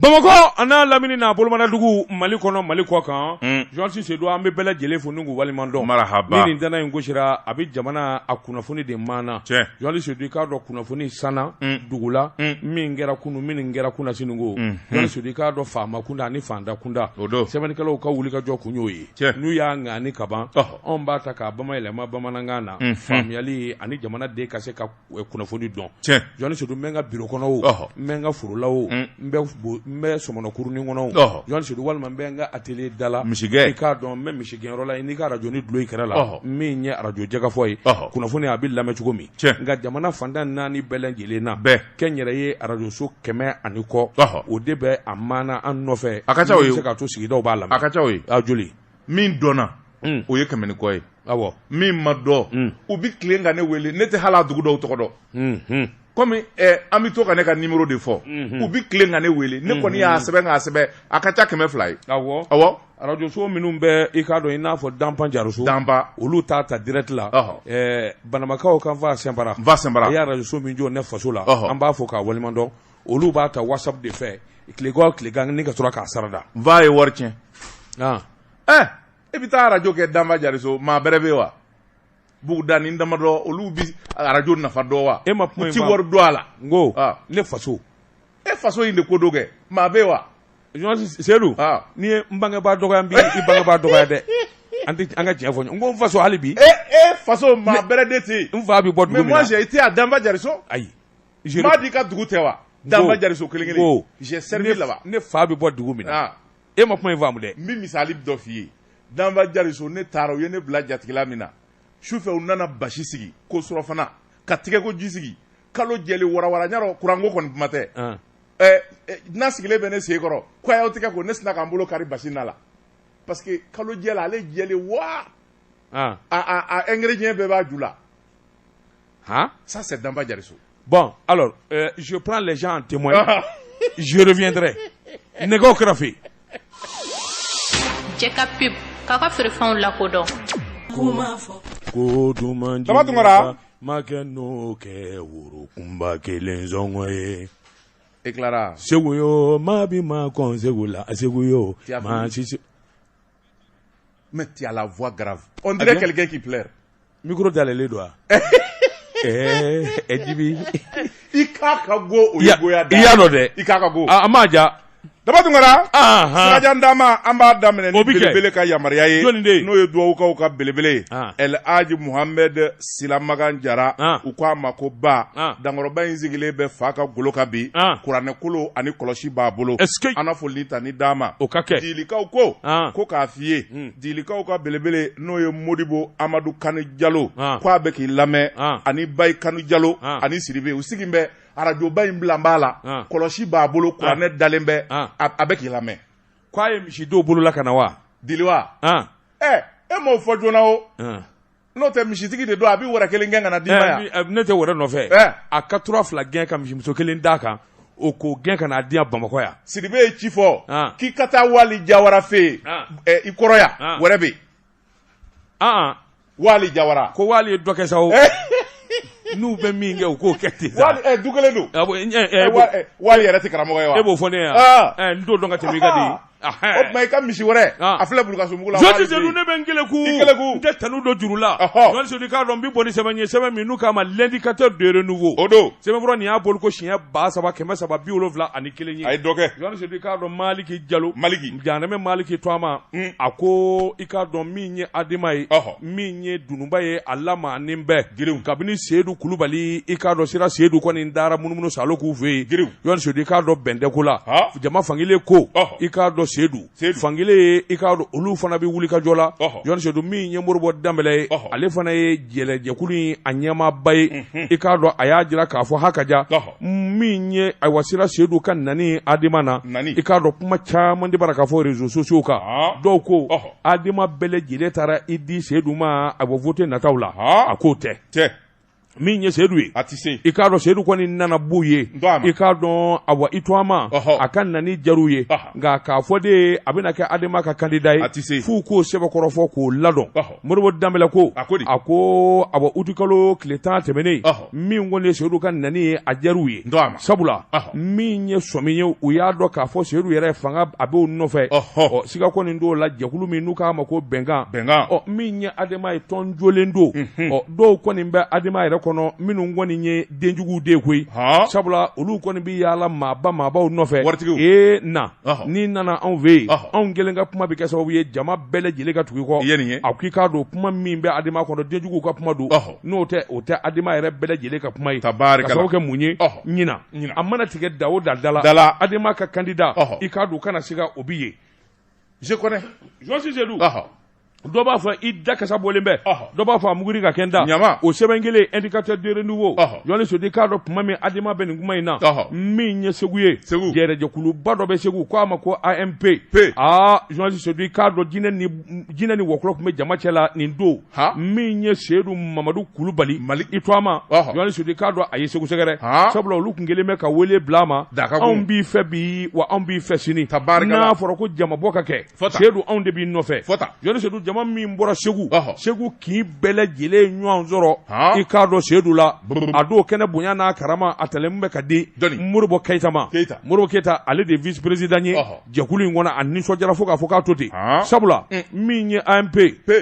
Bamakɔ a n'a lamini n'a bolomadadugu Mali kɔnɔ Mali kɔ kan journaliste Sedu an bɛ bɛɛ lajɛlen fo ni k'u waleɲuman dɔn marahaba ni nin tɛnɛ in gosira a bɛ jamana a kunnafoni de maana tiɲɛ journaliste Sedu i k'a dɔn kunnafoni sanna dugu la min kɛra kunun min kɛra kunasini ko journaliste Sedu i k'a dɔn faama kunda ani fantan kunda o don sɛbɛnnikɛlaw ka wulikajɔ kun y'o ye tiɲɛ n'u y'a ŋani kaban ɔhɔ anw b'a ta k'a bamayɛlɛma bamanankan na faamuyali ani jamanaden ka se ka kunnafoni dɔn tiɲɛ journaliste Sedu n bɛ n ka biro kɔnɔ o Ɔhɔ. n bɛ n ka foro la o n bɛ n bɛ sɔmɔnɔkurunin kɔnɔ o Ɔhɔ. journaliste Sedu walima n bɛ n ka atelier da la Misigɛn. i k'a dɔn n bɛ misigɛnyɔrɔ la i n'i ka arajo ni dulon i kɛrɛ la Ɔhɔ. min ye arajo jɛkafɔ ye Ɔhɔ. kunnafoni a bɛ lamɛn cogo min Tiɲɛ. nka jamana fantan naani bɛɛ lajɛlen na Bɛɛ. kɛnyɛrɛye arajoso 100 ani kɔ Ɔhɔ. o de bɛ a maana an nɔfɛ A ka ca o ye. min bɛ se k'a to sigidaw b'a lamɛn A ka ca o ye. a joli Min dɔnna o ye 100 ni kɔ ye. Awɔ. Min ma dɔn u bɛ tilen ka ne wele ne tɛ hali a dugu dɔw tɔgɔ dɔn. Komi an bɛ to ka ne ka numéro de fɔ u bɛ tilen ka ne wele ne kɔni y'a sɛbɛn k'a sɛbɛn a ka ca 200 ye. Awɔ. Awɔ. Arajoso minnu bɛ i k'a dɔn i n'a fɔ Danpan Jariso. Danpa. Olu t'a ta direct la. Ɔhɔ. Banamakaw kan fa Sɛnpara. Fa Sɛnpara. A ye arajoso min jɔ ne faso la. Ɔhɔ. An b'a fɔ k'a waleɲuman dɔn. Olu b'a ta WhatsApp de fɛ tilegan o tilegan ni ka sɔrɔ k'a sarada. Nfa ye wari tiɲɛ. Ah. E bɛ taa arajo kɛ Danba Jariso maa bɛrɛ bɛ wa? Buguda ni damadɔ olu bɛ arajo nafa dɔn wa? E ma kuma in U ti faamu. wari dɔn a la. N ko Ah. ne faso. E faso in de ko do kɛ maa bɛ wa? Journaliste Sedu. Ah. N'i ye n bangebaa dɔgɔya n b'i i bangebaa dɔgɔya dɛ. An tɛ an ka tiɲɛ fɔ ɲɔgɔn. N ko n faso hali bi. E faso maa bɛrɛ de tɛ yen. N fa bɛ bɔ dugu Mais min moi na. j'ai été à Danba Jariso. Ayi. N b'a di i ka dugu tɛ wa? Danba Jariso kelen kelen. Ko. J'ai servi là-bas. Ne fa bɛ bɔ dugu min na. Ah. E ma kuma in faamu dɛ. N bɛ misali dɔ f'i ye. Danba Jariso ne taara u ye ne bila jatigila min na. Sufɛ u nana basi sigi ko surɔfana ka tigɛko ji sigi kalo jɛlen warawara n y'a dɔn kuranko kɔni kuma tɛ. Ah. Na sigilen bɛ ne sen kɔrɔ ko a y'aw tigɛ ko ne sinna ka n bolo kari basi na la parce que kalo jɛ la ale jɛlen wa Ah. a ingrédient bɛɛ b'a ju la. Han? Ça c'est Danba Jariso. Bon, alors, je prends les gens en témoin. Je reviendrai. Nɛgɛw kɛrɛfɛ. Jɛka pub k'a ka feerefɛnw lakodɔn. Ko duman Daba Tunkara. ma kɛ n'o kɛ woro kunba kelen sɔngɔ ye. Éclaira. Segu yo maa bi ma kɔn Segu la Segu yo Tu as maa fini. sisi. Mais tu as la voix grave. On dirait Ah bien? quelqu'un qui pleure. Micro dayɛlɛlen don wa? Jibi. I k'a ka go o ye goya da. I y'a dɔn dɛ. I k'a ka go. A m'a ja. Daba Tunkara. Ahan. Sirajan Dama an b'a daminɛ O ni bi kɛ. belebele ka yamaruya ye. Jɔnni de ye? N'o ye duwawukaw ka belebele ye. Ah. El Hadji Muhammed Silamagan Jara. Ah. U k'a ma ko ba. Ah. Dankɔrɔba in sigilen bɛ fa ka golo kan bi. Ah. Kuranɛkolo ani kɔlɔsi b'a bolo. Est-ce que. An na foli ta ni d'a ma. O ka kɛ. Dilikaw ko. Ah. Ko k'a f'i ye. Dilikaw ka belebele n'o ye Modibo Amadu Kanu Jalo. Ah. K'a bɛ k'i lamɛn. Ah. Ani Bayi Kanu Jalo. Ah. Ani Sidibe u sigilen bɛ arajoba in bila b'a la. Ah. Kɔlɔsi b'a bolo kuranɛ dalen bɛ. Ah. A bɛ k'i lamɛn. K'a ye misi dɔw bolo la ka na wa? Diliwa. Ah. E m'o fɔ joona o. Ah. N'o tɛ misitigi de don a bɛ wɛrɛ kelen gɛn ka na d'i ma yan. Ne tɛ wɛrɛ nɔfɛ. A ka tura fila gɛn ka misimuso kelen d'a kan o k'o gɛn ka n'a di yan Bamakɔ yan. Sidibe ye ci fɔ. Ah. K'i ka taa Wali Jawara fɛ yen. Ah. I kɔrɔ yan. Ah. Wɛrɛ bɛ yen. Ah. Wali Jawara. Ko Wali ye dɔ kɛ sa o. N'u bɛ min kɛ u k'o kɛ ten sa. Wali du kelen don. Ah, bon, Wali yɛrɛ tɛ karamɔgɔ ye wa? E b'o fɔ ne ye Ah. wa? N t'o dɔn ka tɛmɛ i kan de. O tuma i ka misi wɛrɛ. Ah. A filɛ Bulukasunbugu la. Jɔn Wali tɛ bɛ yen. ne bɛ n keleku. I keleku. N tɛ tanu dɔ juru la. Ɔhɔ. Jɔn Sedu k'a dɔn n bɛ bɔ ni sɛbɛn ye sɛbɛn min n'u k'a ma l'indicateur de renouveau. O don. Sɛbɛnfura nin y'a bolo ko siɲɛ 3371 ye. A ye dɔ kɛ. Jɔn Sedu k'a dɔn Maliki Jalo. Maliki. Janɛmɛ Maliki Tɔgɔma. A ko i k'a dɔn min ye Adema ye. Ɔhɔ. Min ye Dununba ye a lamaanin bɛɛ. Giriw. Kabini Sedu Kulubali i k'a dɔn sira Sedu kɔni dara munumunu salo k'u fɛ yen. Giriw. Jɔn Sedu i k'a dɔn bɛndɛko la. Han. Jama fankelen ko. Ɔhɔ. I k'a dɔn Sedu. Sedu. Fankelen ye i k'a dɔn olu fana bɛ wuli ka jɔ la. Ɔhɔ. Jɔn Sedu min ye Moribo Danbɛlɛ ye. Ɔhɔ. Ale fana ye jɛlɛjɛkulu in a ɲɛmaaba ye. I k'a dɔn a y'a jira k'a fɔ hakaja. Ɔhɔ. Min ye ayiwa sira Sedu ka nani Adema na. Nani. I k'a dɔn kuma caman de b'a la k'a fɔ réseaux sociaux kan. Ah. Dɔw ko Ɔhɔ. Adema bɛɛ lajɛlen taara i di Sedu ma ayiwa vote nataw la. Ah. A k'o tɛ. Cɛ. Min ye Seyidu ye, a tɛ se. I k'a dɔn Seyidu kɔni nana b'u ye, i k'a dɔn awa i to a ma, a ka nani jar'u ye, nka k'a fɔ de a bɛna kɛ Adema ka candidat ye, a tɛ se, f'u k'o sɛbɛkɔrɔ fɔ k'o ladɔn. Modibo Danbɛlɛ ko a ko awa utikalo tile 10 tɛmɛnen, min kɔni ye Seyidu ka nani ye, a jar'u ye, sabula min ye sɔmi ye, u y'a dɔn k'a fɔ Seyidu yɛrɛ fanga a b'o nɔfɛ. Ɔ siga kɔni t'o la, jɛkulu min n'u k'a ma ko bɛnkan, ɔ min ye Adema ye, tɔn jolen don. Ɔ dɔw kɔni bɛ Adema yɛrɛ kɔnɔ minnu kɔni ye denjuguw de ye koyi, sabula olu kɔni bɛ yaala maabaw nɔfɛ. Ee na n'i nana anw fɛ yen, anw kelen ka kuma bɛ kɛ sababu ye jama bɛɛ lajɛlen ka tugu i kɔ. A k'i k'a dɔn kuma min bɛ Adema kɔnɔ, denjuguw ka kuma don, n'o tɛ o tɛ Adema yɛrɛ bɛɛ lajɛlen ka kuma ye. Ka sababu kɛ mun ye, ɲinan a mana tigɛ da o da la, Adema ka candidat, i k'a dɔn kana se ka o bi ye. Je connais. Journaliste Seydou, dɔ b'a fɔ i da kasa bɔlen bɛ, dɔ b'a fɔ a muguri ka kɛ n da. O sɛbɛn kelen indicateur de renouveau, journaliste Seydou, k'a dɔn tuma min Adema bɛ nin kuma in na, min ye Segu ye, jɛrɛjɛkuluba dɔ bɛ Segu k'a ma ko AMP. Aa journaliste Seydou, k'a dɔn jinɛ ni wɔkulɔ tun bɛ jama cɛ la nin don. Min ye Seyidu Mamadu Kulubali, i to a ma, journaliste Seydou, k'a dɔn a ye Segu sɛgɛrɛ, sabula olu tun kɛlen bɛ ka wele bila a ma, anw b'i fɛ bi wa anw b'i fɛ sini, n'a fɔra ko jamabɔ ka kɛ, Seyidu anw de b'i nɔfɛ. Journaliste Seydou, jama min bɔra Segu, Segu kin bɛɛ lajɛlen ɲɔgɔn sɔrɔ, i k'a dɔn Seyidu la, a don kɛnɛ bonya n'a karama a talen bɛ ka di Modibo Keyita ma. Modibo Keyita ale de vice président ye jɛkulu in kɔnɔ, a nisɔndiyara fo k'a fɔ k'a to ten, sabula min ye AMP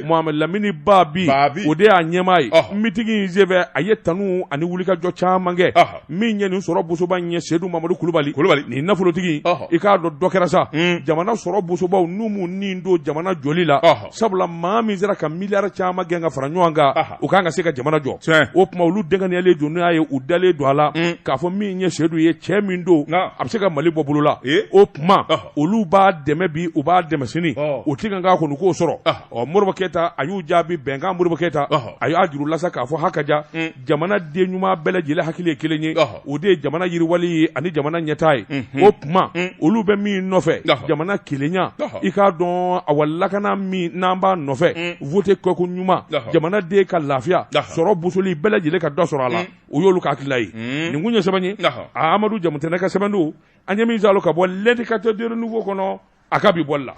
Mohamed Lamini Babi, o de y'a ɲɛmaa ye. Meeting in senfɛ a ye tanu ani wulikajɔ caman kɛ. Min ye nin sɔrɔ bosoba in ye, Seyidu Mamadu Kulubali, nin nafolotigi, i k'a dɔn dɔ kɛra sa. Jamana sɔrɔ bosobaw n'u m'u nin don jamana jɔli la, sabula maa min sera ka miliyari caman gɛn ka fara ɲɔgɔn kan, u kan ka se ka jamana jɔ. O tuma olu denganiyalen don, n'u y'a ye u dalen don a la k'a fɔ min ye Seyidu ye, cɛ min don, a bɛ se ka Mali bɔ bolo la. O tuma olu b'a dɛmɛ bi, u b'a dɛmɛ sini, o ti kan k'a kɔni k'o sɔrɔ. Ɔ Modibo Keyita a y'u jaabi bɛnkan, Modibo Keyita a y'a juru lasa k'a fɔ hakaja, jamana den ɲuman bɛɛ lajɛlen hakili ye kelen ye, o de ye jamana yiriwali ye ani jamana ɲɛtaa ye. O tuma olu bɛ min nɔfɛ, jamana kelenya, i k'a dɔn awa lakana min n'an b'a nɔfɛ, vote kɛko ɲuman, jamana den ka lafiya, sɔrɔ bosoli bɛɛ lajɛlen ka dɔ sɔrɔ a la, o y'olu ka hakilila ye. Nin kun ye sɛbɛn ye, Amadu Jamutɛnɛ ka sɛbɛn don, an ye min sɔrɔ ka bɔ l'indicateur de renouveau kɔnɔ, a ka bi bɔli la.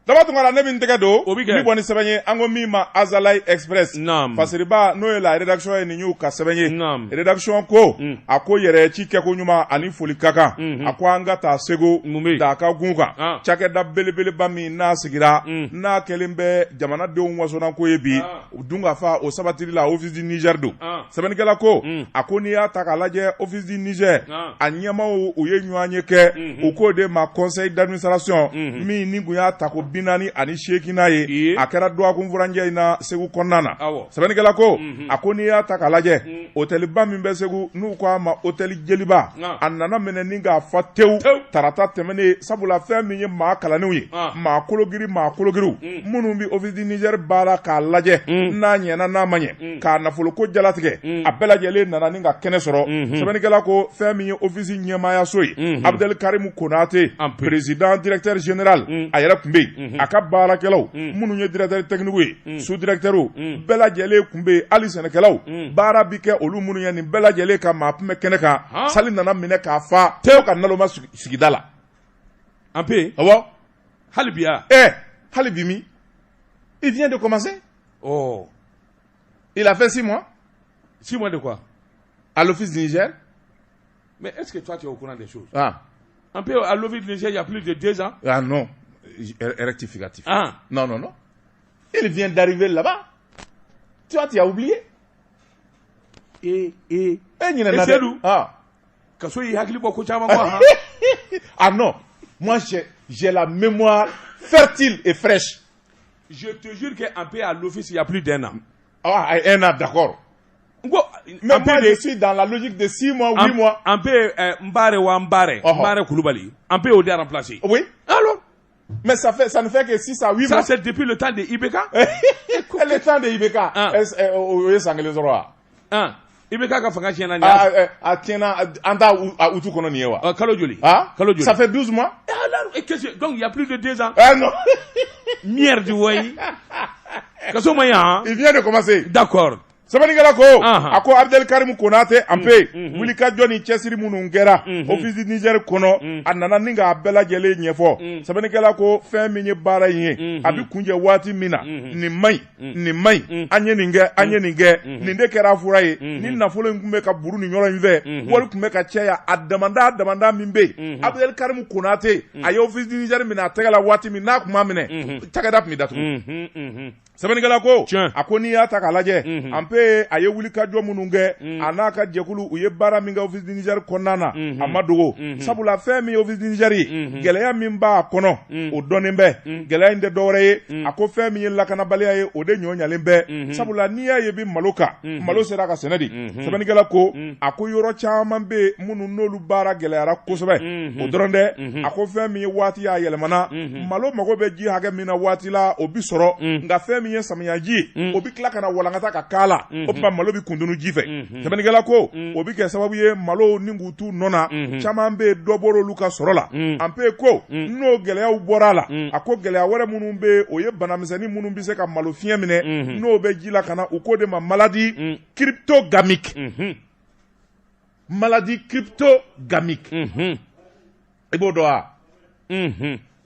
Daba Tunkara, ne min tɛgɛ don, o bɛ bɔ ni sɛbɛn ye, an ko min ma Azalayi Express. Fasiriba n'o ye la rédaction ye, nin y'u ka sɛbɛn ye. Rédaction ko a ko yɛrɛ ci kɛko ɲuman ani foli ka kan. A ko an ka taa Segu Daka gun kan, cakɛda belebeleba min n'a sigira, n'a kɛlen bɛ jamanadenw wasonako ye bi, dunkafa o sabatili la, Office du Niger don. Sɛbɛnnikɛla ko a ko n'i y'a ta k'a lajɛ, Office du Niger a ɲɛmaaw u ye ɲɔgɔn ye kɛ, u k'o de ma conseil d'administration min ni kun y'a ta ko 48nan ye, a kɛra dɔgɔkun furancɛ in na Segu kɔnɔna na. Sɛbɛnnikɛla ko a ko n'i y'a ta k'a lajɛ, hôtelba min bɛ Segu n'u k'a ma hôtel Jeliba, a nana minɛ ni k'a fa tewu tarata tɛmɛnen, sabula fɛn min ye maa kalannenw ye, maa kologiri maa kologiriw minnu bɛ Office du Niger baara k'a lajɛ n'a ɲɛna n'a ma ɲɛ, k'a nafoloko jalatigɛ, a bɛɛ lajɛlen nana ni ka kɛnɛ sɔrɔ. Sɛbɛnnikɛla ko fɛn min ye office ɲɛmaayaso ye, Abdel Karim Konate, président directeur général, a yɛrɛ tun bɛ yen, a ka baarakɛlaw minnu ye directeur technique ye, sous directeur bɛɛ lajɛlen tun bɛ yen, hali sɛnɛkɛlaw baara bɛ kɛ olu minnu ye, nin bɛɛ lajɛlen ka maa tun bɛ kɛnɛ kan. Sali nana minɛ k'a fa tewu ka naloma sigida la. Anpe, awɔ, hali bi ya. Hali bi min, il vient de commencer. Oh. Il a fait 6 mois. 6 mois de quoi? À l'Office du Niger. Mais est-ce que toi tu es au courant des choses? Ah. Un peu à l'Office du Niger, il y a plus de 2 ans. Ah non, rectificatif. Ah. Non, non, non. Il vient d'arriver là-bas. Toi, tu as oublié. Et Seydou. Ah. Kaso yi hakili bɔ ko caman kɔ, han. Ah non, moi j'ai la mémoire fertile et fraîche. Je te jure qu'un peu à l'office, il y a plus d'un an. Ah, un an, d'accord. Mais moi, je suis dans la logique de 6 mois, 8 mois. Un peu, Mbare ou Mbare, Mbare Koulibaly, un peu au dé remplacé. Oui. Alors? Mais ça ne fait que 6 à 8 mois. Ça, c'est depuis le temps de IBK. Le temps de IBK. Oui, c'est anglais. Ah. IBK ka fanga tiɲɛna nin ye. A tiɲɛna, an t'a utu kɔnɔ nin ye wa? Kalo joli? Ah? Kalo joli? Ça fait 12 mois. Alors, donc il y a plus de 2 ans. Ah non. Merde, oui. Kaso ma ɲi, Il vient de commencer. D'accord. Sɛbɛnnikɛla ko a ko Abdel Karim Konate Anpe wulikajɔ ni cɛsiri minnu kɛra Office du Niger kɔnɔ, a nana ni k'a bɛɛ lajɛlen ɲɛfɔ. Sɛbɛnnikɛla ko fɛn min ye baara in ye, a bɛ kuncɛ waati min na, nin man ɲi, nin man ɲi, an ye nin kɛ, an ye nin kɛ, nin de kɛra fura ye. Ni nafolo in tun bɛ ka buru nin yɔrɔ in fɛ, wari tun bɛ ka caya, a damanda damanda min bɛ yen. Abdel Karim Konate, a ye Office du Niger minɛ a tɛgɛ la waati min n'a tun m'a minɛ, cakɛda tun bɛ datugu. Sɛbɛnnikɛla ko a ko n'i y'a ta k'a lajɛ, Anpe a ye wulikajɔ minnu kɛ, a n'a ka jɛkulu, u ye baara min kɛ Office du Niger kɔnɔna na, a ma dogo, sabula fɛn min ye Office du Niger ye, gɛlɛya min b'a kɔnɔ, o dɔnnen bɛ. Gɛlɛya in tɛ dɔwɛrɛ ye, a ko fɛn min ye lakanabaliya ye, o de ɲɔ ɲalen bɛ, sabula n'i y'a ye bi malo kan, malo sera ka sɛnɛ de. Sɛbɛnnikɛla ko a ko yɔrɔ caman bɛ yen minnu n'olu baara gɛlɛyara kosɛbɛ. O dɔrɔn tɛ, a ko fɛn min ye waati y'a yɛlɛmana, malo mago bɛ ji hakɛ min na waati la, o bi sɔrɔ, nka fɛn min ye samiyaji, o bɛ tila ka na walankata ka k'a la. O tuma malo bɛ kundunu ji fɛ. Sɛbɛnnikɛla ko o bɛ kɛ sababu ye malo ni k'u t'u nɔ na, caman bɛ yen, dɔ bɔra olu ka sɔrɔ la. Anpe ko n'o gɛlɛyaw bɔra a la, a ko gɛlɛya wɛrɛ minnu bɛ yen, o ye banamisɛnnin minnu bɛ se ka malo fiɲɛ minɛ, n'o bɛ ji la ka na, u k'o de ma maladie cryptogamique. Maladie cryptogamique, i b'o dɔn wa?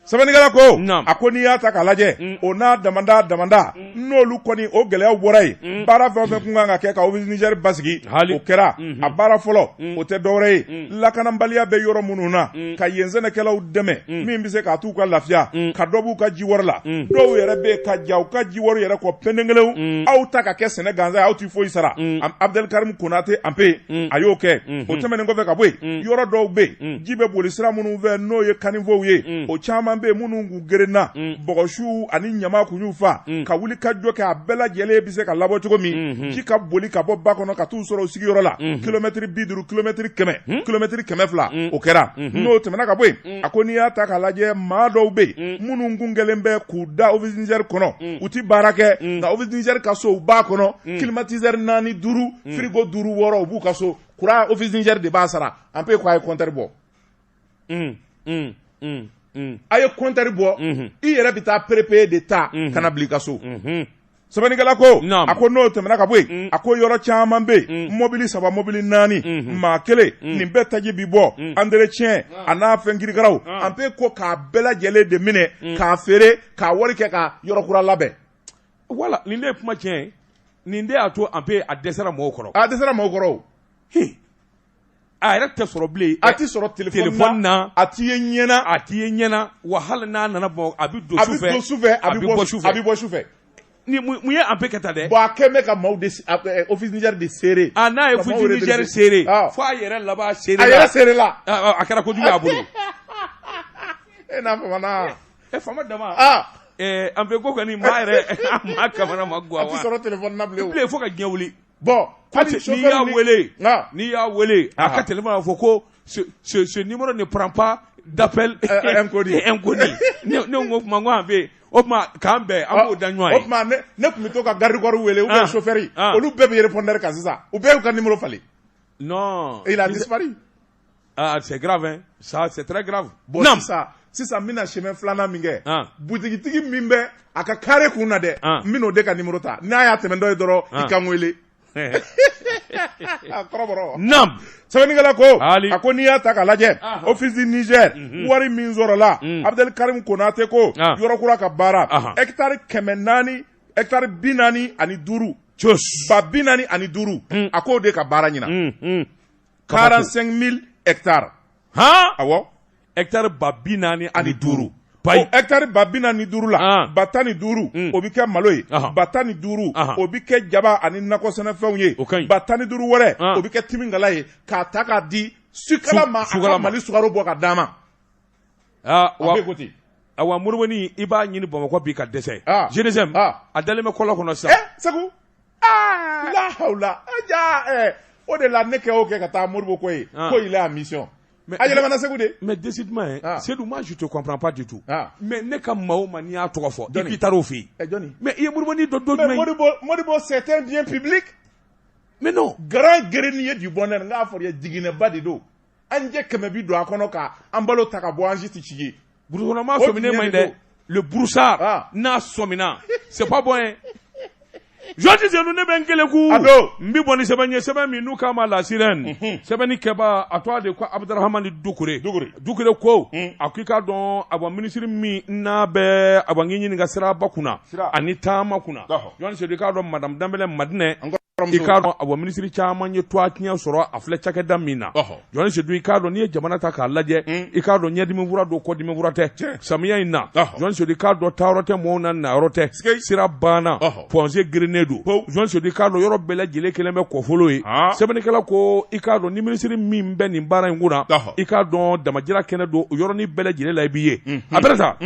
Sɛbɛnnikɛla ko a ko n'i y'a ta k'a lajɛ, o n'a damanda damanda, n'olu kɔni o gɛlɛyaw bɔra yen, baara fɛn o fɛn kun kan ka kɛ ka Office du Niger basigi, o kɛra. A baara fɔlɔ, o tɛ dɔwɛrɛ ye, lakanabaliya bɛ yɔrɔ minnu na, ka yen sɛnɛkɛlaw dɛmɛ min bɛ se k'a t'u ka lafiya, ka dɔ b'u ka ji wari la. Dɔw yɛrɛ bɛ ka ja u ka ji wari yɛrɛ kɔ penkelew, aw ta ka kɛ sɛnɛ gansan ye, aw tɛ foyi sara. Abdel Karim Konate Anpe a y'o kɛ. O tɛmɛnen kɔfɛ ka bɔ yen, yɔrɔ dɔw bɛ yen, ji bɛ boli sira minnu fɛ, n'o ye caniveauw ye, o caman bɛ yen minnu kun gerenna, bɔgɔsiw ani ɲama kun y'u fa, ka wuli ka jɔ kɛ, a bɛɛ lajɛlen bɛ se ka labɔ cogo min, ji ka boli ka bɔ ba kɔnɔ ka t'u sɔrɔ u sigiyɔrɔ la, kilomɛtiri 50, kilomɛtiri 100, kilomɛtiri 200, o kɛra. N'o tɛmɛna ka bɔ yen, a ko n'i y'a ta k'a lajɛ, maa dɔw bɛ yen minnu kun kɛlen bɛ k'u da Office du Niger kɔnɔ, u ti baara kɛ, nka Office du Niger ka so, u b'a kɔnɔ, climatiseur naani, duuru, frigo duuru, wɔɔrɔ, u b'u ka so courant, Office du Niger de b'a sara. Anpe ko a ye compteur bɔ. A ye compteur bɔ, i yɛrɛ bɛ taa prépayé de ta ka na bila i ka so. Sɛbɛnnikɛla ko a ko n'o tɛmɛna ka bɔ yen, a ko yɔrɔ caman bɛ yen, mobili saba, mobili naani, maa kelen, nin bɛɛ taji bi bɔ, entretien a n'a fɛn kirikaraw. Anpe ko k'a bɛɛ lajɛlen de minɛ k'a feere, k'a wari kɛ ka yɔrɔ kura labɛn. Wala nin de ye kuma tiɲɛ ye. Nin de y'a to Anpe a dɛsɛra mɔgɔw kɔrɔ. A dɛsɛra mɔgɔw kɔrɔ o. A yɛrɛ tɛ sɔrɔ bilen. A tɛ sɔrɔ téléphone na, a t'i ye ɲɛna. A t'i ye ɲɛna wa, hali n'a nana bɔ, a bɛ don sufɛ. A bɛ don sufɛ, a bɛ bɔ sufɛ, a bɛ bɔ sufɛ. Ni mun ye Anpe kɛ tan dɛ? Bon, a kɛn bɛ ka maaw de Office Niger de seere. A n'a ye Office Niger seere, fo a yɛrɛ laban seere la. A yɛrɛ seere la. A kɛra kojugu y'a bolo. E n'a famana. E fama dama. Anpe ko kɔni maa yɛrɛ maa kamana ma gan wa. A tɛ sɔrɔ téléphone na bilen o. Bilen fo ka diɲɛ wuli. Bon, hali n'i y'a wele, n'i y'a wele, a ka téléphone b'a fɔ ko ce numéro ne prend pas d'appel inconnu. Inconnu. Ne ko kuma ko Anpe o tuma k'an bɛn, an b'o da ɲɔgɔn ye. O tuma ne tun bɛ to ka garde corps wele ou bien chauffeur, olu bɛɛ bɛ répondeur kan sisan, u bɛɛ y'u ka numéro falen. Non. Il a disparu. Ah, c'est grave, hein. Ça, c'est très grave. Bon, sisan sisan, n bɛna chemin filanan min kɛ, butigitigi min bɛ a ka carré kun na dɛ, n bɛn'o de ka numéro ta, n'a y'a tɛmɛ dɔ ye dɔrɔn, i ka n wele. Kɔrɔbɔrɔ. Sɛbɛnnikɛla ko a ko n'i y'a ta k'a lajɛ, Office du Niger, wari min sɔrɔla, Abdel Karim Konate ko yɔrɔ kura ka baara, hectare 400, hectare 45, 45,000, a k'o de ka baara ɲina. 45 000 hectares. Han? Awɔ. Hectare 45,000. Payi. Hectare 45,000 la, 15,000, o bɛ kɛ malo ye, 15,000, o bɛ kɛ jaba ani nakɔ sɛnɛfɛnw ye, 15,000 wɛrɛ, o bɛ kɛ timikala ye, k'a ta k'a di sukala ma, a ka Mali sukaro bɔ ka d'a ma. Aa wa, ko ten. Awa, Moriboni, i b'a ɲini Bamakɔ bi ka dɛsɛ. GDSM, a dalen bɛ kɔlɔn kɔnɔ sisan. Ɛ Segu. Aa la hawla ja ɛ o de la ne kɛ o kɛ ka taa Modibo ko ye ko il est en mission. Mais, a yɛlɛmana Segu de. Mais décidément, hein, Seydou, moi je te comprends pas du tout. Mais ne ka maa o maa, n'i y'a tɔgɔ fɔ, i k'i taara o fɛ yen. Ɛ jɔnni? Mais i ye Moriboni dɔ dɔ jumɛn? Mais Modibo, Modibo, c'est un bien public. Mais non. Grand grenier du bonheur, n k'a fɔ ye, jiginɛba de don. An jɛ 100 bi don a kɔnɔ ka an balo ta ka bɔ, an si tɛ ci ye. Burukɔnɔma sɔminen man ɲi dɛ. Le broussard, n'a sɔmina, c'est pas bon, hein. Journaliste Seydou ne bɛ n keleku. A don. N bɛ bɔ ni sɛbɛn ye sɛbɛn min n'u k'a ma La Sirène. Sɛbɛnni kɛbaa a tɔgɔ de ko Abudurahamani Dukure. Dukure. Dukure ko a ko i k'a dɔn awa minisiri min n'a bɛ awa n k'i ɲininka siraba kunna. Sira. Ani taama kunna. Ɔhɔ. Journaliste Seydou i k'a dɔn madame Danbɛlɛ Madinɛ. An kɔrɔmuso. I k'a dɔn awa minisiri caman ye tɔgɔ tiɲɛ sɔrɔ a filɛ cakɛda min na. Ɔhɔ. Journaliste Seydou i k'a dɔn n'i ye jamana ta k'a lajɛ. I k'a dɔn ɲɛdimi fura don kɔdimi fura tɛ. Tiɲɛ. Samiya in na. Ɔhɔ. Journaliste Seydou i k'a dɔn taayɔrɔ tɛ mɔɔw na nayɔrɔ tɛ. Sikei. Sira banna. Ɔhɔ. Point G gerennen don. Pewu. Journaliste Seydou i k'a dɔn yɔrɔ bɛɛ lajɛlen kɛlen bɛ kɔfolo ye. Ah. Sɛbɛnnikɛla ko i k'a dɔn ni minisiri min bɛ nin baara in kunna. Ɔhɔ. I k'a dɔn damajira kɛnɛ don o yɔrɔnin bɛɛ lajɛlen la i b'i ye. A bɛrɛ ta.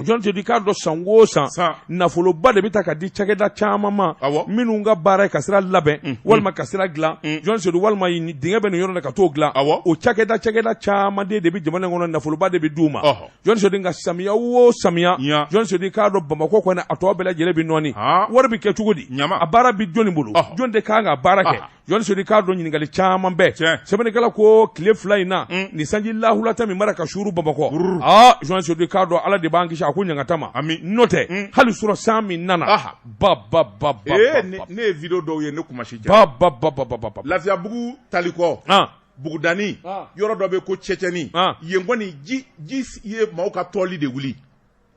Journaliste Seydou i k'a dɔn san o san San. nafoloba de bɛ ta ka di cakɛda caman ma Awɔ. minnu ka baara ye ka sira labɛn walima ka sira dilan Journaliste Seydou walima nin dingɛ bɛ nin yɔrɔ la ka t'o dilan Awɔ. o cakɛda cakɛda caman de bɛ jamana in kɔnɔ nafoloba de bɛ d'u ma Ɔhɔ. Journaliste Seydou nka samiya o samiya Ɲa. Journaliste Seydou i k'a dɔn Bamakɔ kɔni a tɔ bɛɛ lajɛlen bɛ nɔɔni Ah. wari bɛ kɛ cogo di Ɲama. a baara bɛ jɔnni bolo Ɔhɔ. jɔn de kan ka baara kɛ Aha. Journaliste Seydou i k'a dɔn ɲininkali caman bɛɛ Tiɲɛ. sɛbɛnnikɛla ko tile fila in na nin sanji lahulata min mara ka suuru Bamakɔ aa Journaliste Seydou i k'a dɔn Ala de b'an kisi a ko ɲangata ma Ami. n'o tɛ hali surɔ san min nana Aha. ba ba ba ba Ee ba ne ba ne ye vidéo dɔw ye ne kumasi ja. ba ba ba ba ba ba ba Lafiyabugu talikɔ. ah Bugudani Ah. yɔrɔ dɔ bɛ ko Cɛcɛni. Ah. Yen kɔni ji ji ye maaw ka tɔli de wuli.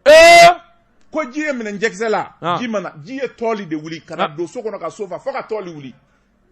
ee Ko ji ye minɛ jɛkisɛ la. Ah. Ji mana ji ye tɔli de wuli ka na Ah. don so kɔnɔ ka so fa fo ka tɔli wuli.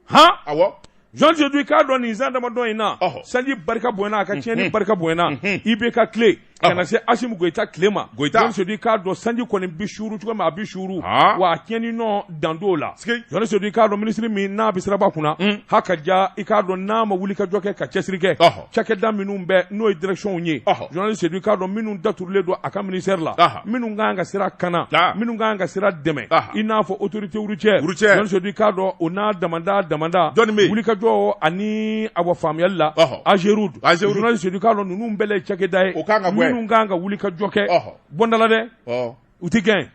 han Awɔ. Journaliste Seydou i k'a dɔn nin san damadɔ in na Ɔhɔ. sanji barika bonyana a ka tiɲɛni barika bonyana IBK tile ka na se Asimi Goyita tile ma Goyita. Journaliste Seydou i k'a dɔn sanji kɔni bi suuru cogo min a bi suuru Ah. wa a tiɲɛni nɔ dan t'o la Sigi. Journaliste Seydou i k'a dɔn minisiri min n'a bɛ siraba kunna ha ka ja i k'a dɔn n'a ma wuli ka jɔ kɛ ka cɛsiri kɛ Ɔhɔ. cakɛda minnu bɛ n'o ye direction ye Ɔhɔ. Journaliste Seydou i k'a dɔn minnu daturulen don a ka ministère la Aha. minnu kan ka sira kana Ah. minnu kan ka sira dɛmɛ Aha. i n'a fɔ autorité routière Routière. Journaliste Seydou i k'a dɔn o n'a damanda damanda Jɔnni bɛ yen? wulikajɔ ani awa faamuyali la Ɔhɔ. Ageroute Ageroute. Journaliste Seydou i k'a dɔn ninnu bɛɛ la ye cakɛda ye O kan ka gɛn. minnu kan ka wulikajɔ kɛ Ɔhɔ. bɔndala dɛ Ɔ. u ti gɛn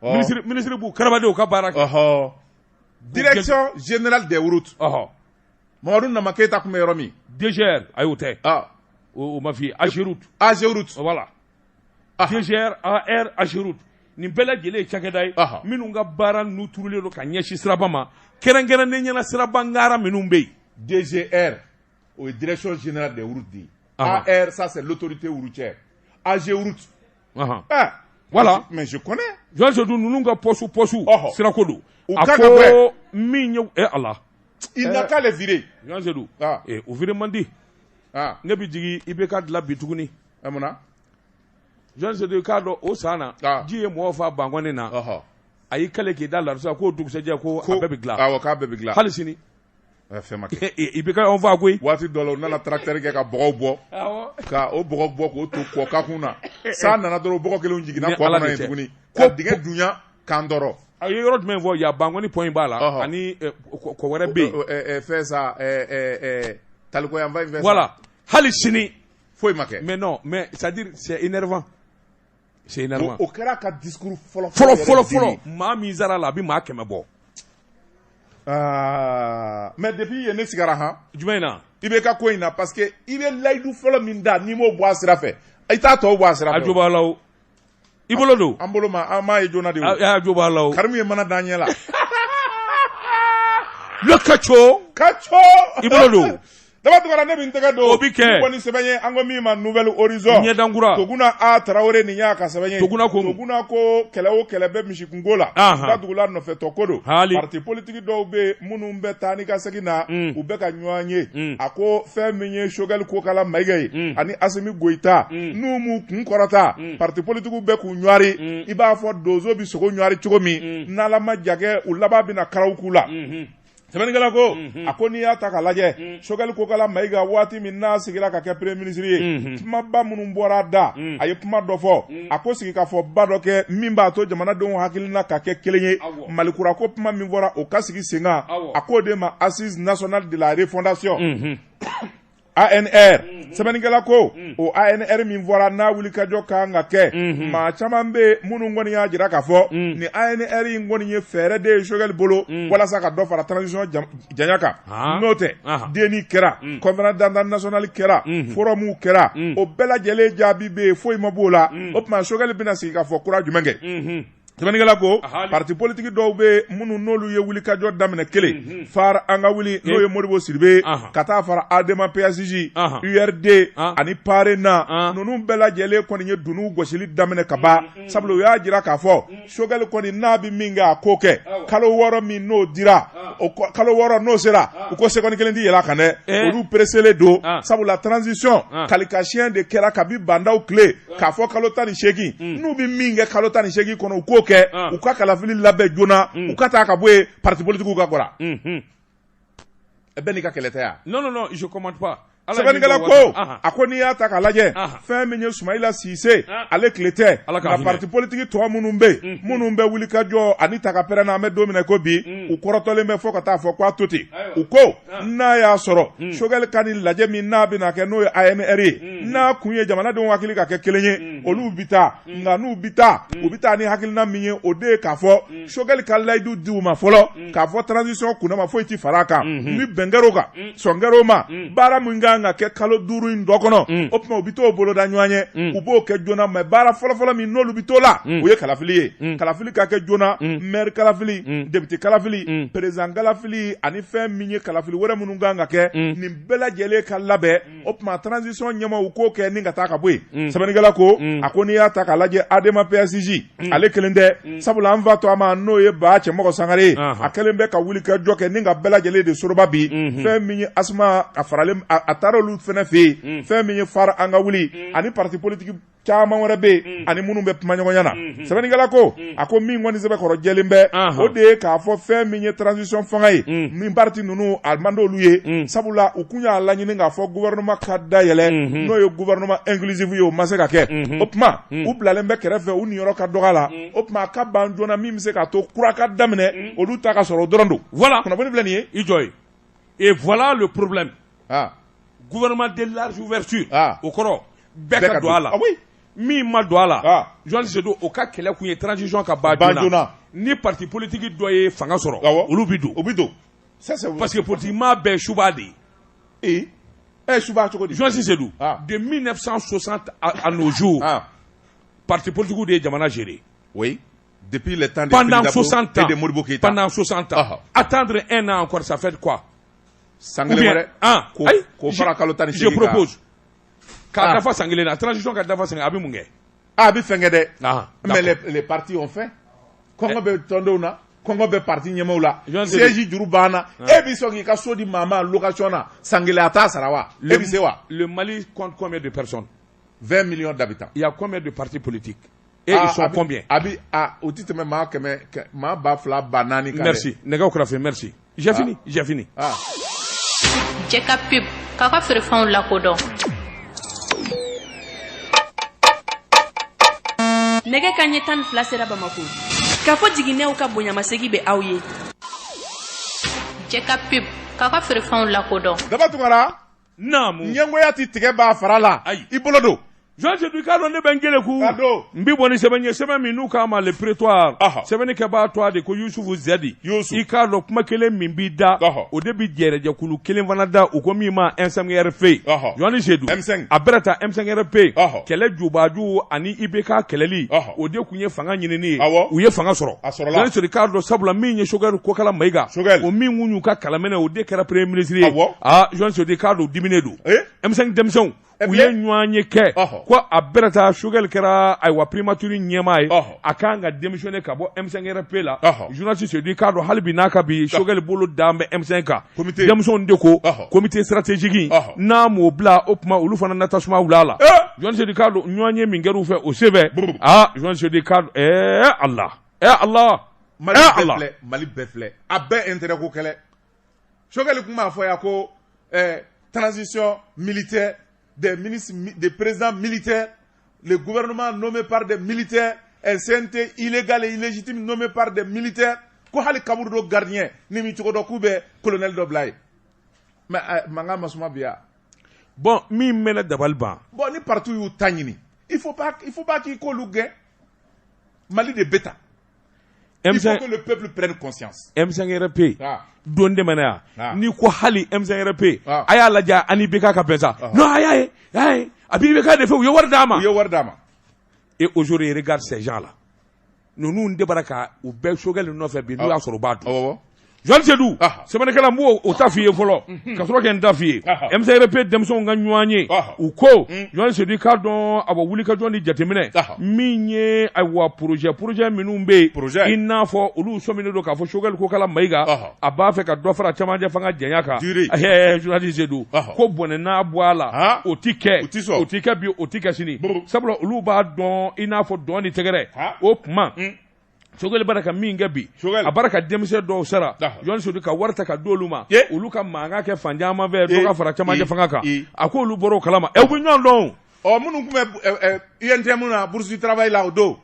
Ɔ. minisiri minisiri b'u karabadenw ka baara kɛ Ɔhɔ. Direction générale des routes. ɔhɔ Mamadu Nama Keyita tun bɛ yɔrɔ min. DGR ayi o tɛ Ah. o o ma f'i ye Ageroute Ageroute. voilà Ah. DGR AR Ageroute nin bɛɛ lajɛlen ye cakɛda ye Ɔhɔ. minnu ka baara n'u turulen don ka ɲɛsin siraba ma kɛrɛnkɛrɛnnen ɲɛna siraba ŋara minnu bɛ yen DGR, o ye direction générale des routes de ye. Ah. AR, ça c'est l'autorité routière. AGEROUTE. Ɔhɔn. Ah. Voilà. Mais je connais. Journaliste Seydou ninnu ka poste poste Ɔhɔ. sirako don U a kan ka ko gɛn. min ye e Ala Il n'a qu'à les virer. Journaliste Seydou Ah. eh, o virer man di Ah. ne bɛ jigin IBK dilan bi tuguni E mun na? Journaliste Seydou i k'a dɔn o san na Ah. ji ye mɔgɔw fa bankɔni na Ɔhɔ. a y'i kale k'i da larisa k'o dugusɛjɛ ko a bɛɛ bɛ dilan Awɔ, k'a bɛɛ bɛ dilan. hali sini Eh, Fɛn ma kɛ. IBK y'anw fa koyi Waati dɔ la u nana tracteur kɛ ka bɔgɔw bɔ. Ka o bɔgɔ bɔ k'o to kɔ kakun na. San nana dɔrɔn o bɔgɔ kelenw jiginna Ni kɔ Ala kɔnɔ de yen cɛ. tuguni. Ka dingɛ dunya k'an tɔɔrɔ. a ye yɔrɔ jumɛn fɔ yan bankɔni pɔn in b'a la Ɔhɔ. ani eh, kɔ kɔ wɛrɛ bɛ yen Ɛ, ɛ, Fɛn sa, ɛ, ɛ, ɛ, Talikoyanfan in fɛn sa. voilà hali sini Foyi ma kɛ. mais non mais c'est à dire c'est énervant c'est énervant O kɛra a ka discours fɔlɔ fɔlɔ yɛrɛ fɔlɔ de ye. fɔlɔ maa min sara la a bɛ maa 100 bɔ Ah, mais depuis yen ne sigara han jumɛn na i bɛ ka ko in na parce que i bɛ layidu fɔlɔ min da n'i m'o bɔ a sira fɛ i t'a tɔw bɔ a sira a fɛ jo o. b'a la o i bolo don an bolo ma an m'a ye joona de o a a jo b'a la o Karimu ye mana d'an ɲɛ la le kaco kaco I bolo don. Daba Tunkara ne bɛ n tɛgɛ don O bi kɛ. Ni bɔ ni sɛbɛn ye an ko min ma Nouvel Horizon ɲɛdankura Toguna A Tarawele nin y'a ka sɛbɛn ye Toguna ko mun? Toguna ko kɛlɛ o kɛlɛ bɛ misikungo la Ahan. dadugula nɔfɛtɔ ko don Haali. parti politique dɔw bɛ yen minnu bɛ taa ni ka segin na u bɛ ka ɲɔgɔn ye a ko fɛn min ye Choguel Kokala Mayiga ye ani Asimi Goyita n'u m'u kun kɔrɔta parti politique bɛ k'u ɲɔri i b'a fɔ donso bɛ sogo ɲɔri cogo min n'Ala ma ja kɛ u laban bɛna karaw k'u la sɛbɛnnikɛla ko a ko n'i y'a ta k'a lajɛ Choguel Kokala Mayiga waati min n'a sigira ka kɛ premier ministre ye kumaba minnu bɔra a da a ye kuma dɔ fɔ a ko sigikafɔba dɔ kɛ min b'a to jamanadenw hakilina ka kɛ kelen ye Awɔ. Malikura ko kuma min fɔra o ka sigi sen kan Awɔ. a k'o de ma assise nationale de la refondation ANR sɛbɛnnikɛla ko o ANR min fɔra n'a wulikajɔ kan ka kɛ maa caman bɛ yen minnu kɔni y'a jira k'a fɔ nin ANR in kɔni ye fɛɛrɛ de ye Choguel bolo walasa ka dɔ fara transition janya kan Ah. n'o tɛ Aha. DNI kɛra conférence d'entente nationale kɛra forum kɛra o bɛɛ lajɛlen jaabi bɛ yen foyi ma b'o la o tuma Choguel bɛna sigi k'a fɔ kura jumɛn kɛ Sɛbɛnnikɛla ko parti politique dɔw bɛ minnu n'olu ye wulikajɔ daminɛ kelen far an ka wuli n'o ye Modibo Sidibe ka taa fara ADEMA PASJ URD ani PARENA ninnu bɛɛ lajɛlen kɔni ye dunun gosili daminɛ ka ban sabula u y'a jira k'a fɔ Choguel kɔni n'a bɛ min kɛ a k'o kɛ kalo 6 min n'o dira o kalo 6 n'o sera u ko seconde kelen tɛ yɛlɛ a kan dɛ olu pereselen don sabula transition kalikasiyɛn de kɛra kabi Ba Ndaw tile k'a fɔ kalo 18 n'u bɛ min kɛ kalo 18 kɔnɔ u k'o kɛ u ka kalafili labɛn joona u ka taa ka bɔ yen parti politikiw ka kɔrɔ bɛɛ n'i ka kɛlɛ tɛ yan non non non je commente pas sɛbɛnnikɛla ko a ko n'i y'a ta k'a lajɛ fɛn min ye Sumayila Sise ale tile tɛ nka parti politique tɔ minnu bɛ yen minnu bɛ wuli ka jɔ ani ta ka pɛrɛn na an bɛ don min na ko bi u kɔrɔtɔlen bɛ fo ka taa fɔ k'a to ten u ko n'a y'a sɔrɔ Choguel ka nin lajɛ min n'a bɛna kɛ n'o ye ANR ye n'a kun ye jamanadenw hakili ka kɛ kelen ye olu bɛ taa nka n'u bɛ taa u bɛ taa ni hakilina min ye o de ye k'a fɔ Choguel ka layidu di u ma fɔlɔ k'a fɔ transition kunnama foyi tɛ fara a kan ni bɛn kɛr'o kan sɔn kɛr'o ma baara min kan ka kɛ kalo 5 in dɔ kɔnɔ o tuma u bɛ t'o boloda ɲɔgɔn ye u b'o kɛ joona mais baara fɔlɔfɔlɔ min n'olu bɛ t'o la o ye kalafili ye kalafili ka kɛ joona maire kalafili député kalafili président kalafili ani fɛn min ye kalafili wɛrɛ minnu kan ka kɛ nin bɛɛ lajɛlen ka labɛn o tuma transition ɲɛmaaw k'o kɛ ni ka taa ka bɔ yen sɛbɛnnikɛla ko a ko n'i y'a ta k'a lajɛ ADEMA PASJ ale kelen tɛ sabula an fa to a ma n'o ye Ba Cɛmɔgɔ Sangare ye a kɛlen bɛ ka wuli ka jɔ kɛ ni ka bɛɛ lajɛlen de soroba bi fɛn min ye ASMA a faralen a taara olu fana fɛ yen fɛn min ye far an ka wuli ani parti politique caman wɛrɛ bɛ yen ani minnu bɛ kuma ɲɔgɔnya na sɛbɛnnikɛla ko a ko min kɔni sɛbɛkɔrɔ jɛlen bɛ o de ye k'a fɔ fɛn min ye transition fanga ye min parti ninnu a man d'olu ye sabula u kun y'a laɲini k'a fɔ gouvernement ka dayɛlɛ n'o ye gouvernement inclusif ye o ma se ka kɛ o tuma u bilalen bɛ kɛrɛfɛ u niyɔrɔ ka dɔgɔ a la o tuma a ka ban joona min bɛ se k'a to kura ka daminɛ olu ta ka sɔrɔ o dɔrɔn don voilà kunnafoni filɛ nin ye i jɔ ye et voilà le problème gouvernement de large ouverture o kɔrɔ bɛɛ ka don a la min ma don a la Journaliste Seydou o ka kɛlɛ kun ye transition ka ban joona ni parti politique dɔ ye fanga sɔrɔ olu bɛ don o bɛ don parce que politique maa bɛɛ suba de ye ee suba cogo di Journaliste Seydou de 1960 à nos jours parti politique de ye jamana gérer oui depuis le temps de pendant 60 ans et de Modibo Keïta pendant 60 ans attendre un an encore ça fait quoi san kelen wɛrɛ k'o fara kalo 18 je propose k'a dafa san kelen na transition ka dafa san kelen a bɛ mun kɛ a bɛ fɛn kɛ dɛ mais les partis ont faim kɔngɔ bɛ tɔndenw na kɔngɔ bɛ parti ɲɛmaaw la siège juru banna e bɛ sɔn k'i ka so di maa ma location na san kelen a t'a sara wa e bɛ se wa le Mali compte combien de personnes 20 millions d'habitants il y a combien de partis politiques et ils sont combien a bi o ti tɛmɛ maa 100 maa 2000 4000 kan merci nɛgɛw kɛrɛfɛ merci j'ai fini j'ai fini Jɛ ka pub k'a ka feerefɛnw lakodɔn nɛgɛ ka ɲɛ 12 sera Bamako k'a fɔ jiginɛw ka bonyamasegi bɛ aw ye Jɛ ka pub k'a ka feerefɛnw lakodɔn Daba Tunkara naamu ɲɛngoya ti tigɛ b'a fara la ayi i bolo don Journaliste Seydou i k'a dɔn ne bɛ n geleku n bi bɔ ni sɛbɛn ye sɛbɛn min n'u k'a ma le prétoire sɛbɛnni kɛbaa tɔgɔ de ko Yusufu Zɛdi i k'a dɔn kuma kelen min b'i da o de bi jɛrɛjɛkulu kelen fana da u ko min ma M5RP Journaliste Seydou a bɛra ta M5RP kɛlɛ jubaju ani IBK kɛlɛli o de kun ye fanga ɲinini ye u ye fanga sɔrɔ Journaliste Seydou i k'a dɔn sabula min ye Choguel Kokala Mayiga o min kun y'u ka kalaminɛ o de kɛra premier ministre ye Journaliste Seydou i k'a dɔn diminen don M5 denmisɛnw u ye ɲɔgɔn ye kɛ ko a bɛrɛ taa Choguel kɛra ayiwa primature ɲɛmaa ye a kan ka démissionner ka bɔ M5RP la journaliste Seydou i k'a dɔn hali bi n'a ka bi Choguel bolo dan bɛ M5 kan denmisɛnw de ko comité stratégique n'a m'o bila o tuma olu fana na tasuma wuli a la journaliste Seydou i k'a dɔn ɲɔgɔn ye min kɛr'u fɛ o senfɛ journaliste Seydou i k'a dɔn Allah Allah Mali bɛɛ filɛ a bɛɛ intérêt ko kɛlɛ Choguel tun b'a fɔ yan ko transition militaire des ministres, des présidents militaires, le gouvernement nommé par des militaires, un CNT illégal et illégitime nommé par des militaires, ko hali kaburudo gardien ni mi cogo dɔ k'u bɛ colonel dɔ bila yen mais mankan ma suma bi ya. Bon min bɛ ne dabali ban. Bon ni parti y'u ta ɲini il faut pas k'i k'olu gɛn Mali de bɛ tan. Il faut que le peuple prenne conscience. M5RP don tɛmɛna yan n'i ko hali M5RP a y'a lajɛ ani IBK ka bɛn sa non a y'a ye a bɛ IBK de fɛ u ye wari d'a ma. U ye wari d'a ma. Et aujourd'hui regarde ces gens là. Ninnu de bara ka u bɛɛ Choguel nɔfɛ bi n'u y'a sɔrɔ u b'a dun. Journaliste Seydou, sɛbɛnnikɛla n b'o o ta f'i ye fɔlɔ ka sɔrɔ kɛ n ta f'i ye. M5RP denmisɛnw ka ɲɔgɔn ye, u ko journaliste Seydou, i k'a dɔn a bɔ wulikajɔ ni jateminɛ min ye, ayiwa, projet minnu bɛ yen, i n'a fɔ olu sɔminen don k'a fɔ Choguel Kokala Mayiga a b'a fɛ ka dɔ fara cɛmancɛ fanga janya kan. Journaliste Seydou ko bɔnɛ n'a bɔ a la, o ti kɛ, o ti kɛ bi, o ti kɛ sini, sabula olu b'a dɔn i n'a fɔ dɔn ni tɛgɛrɛ. O tuma Choguel bara ka min kɛ bi, a bara ka denmisɛn dɔw sara, journaliste Seydou, ka wari ta ka di olu ma, olu ka mankan kɛ fan caman fɛ, dɔ ka fara cɛmancɛ fanga kan. A ko olu bɔra o kalama, u bɛ ɲɔgɔn dɔn. Ɔ, minnu tun bɛ UNTM na, bourse du travail la o don.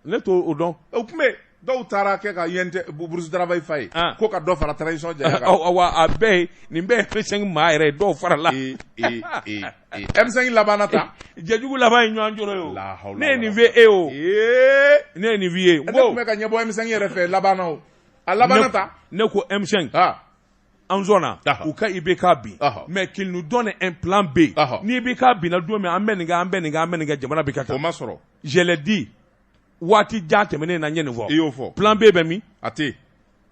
Ne t'o dɔn. O tun bɛ dɔw taara kɛ ka UNTM bourse du travail fa ye ko ka dɔ fara transition janya kan. Wa a bɛɛ ye nin bɛɛ ye M5 maa yɛrɛ ye, dɔw farala. M5 labanna tan. Jɛjugu laban ye ɲɔgɔn jɔrɔ ye o. Ne ye nin f'e ye o. Ne ye nin f'i ye. Ne tun bɛ ka ɲɛbɔ M5 yɛrɛ fɛ labanna o. A labanna tan. Ne ko M5. An sɔnna u ka IBK bin, mais qu'il nous donne un plan B. Ni IBK binna don min, an bɛ nin kɛ, an bɛ nin kɛ, an bɛ nin kɛ, jamana bɛ kɛ tan. O ma sɔrɔ. Je l'ai dit waati jan tɛmɛnen na, n ye nin fɔ. I y'o fɔ. Plan B bɛ min? A tɛ yen.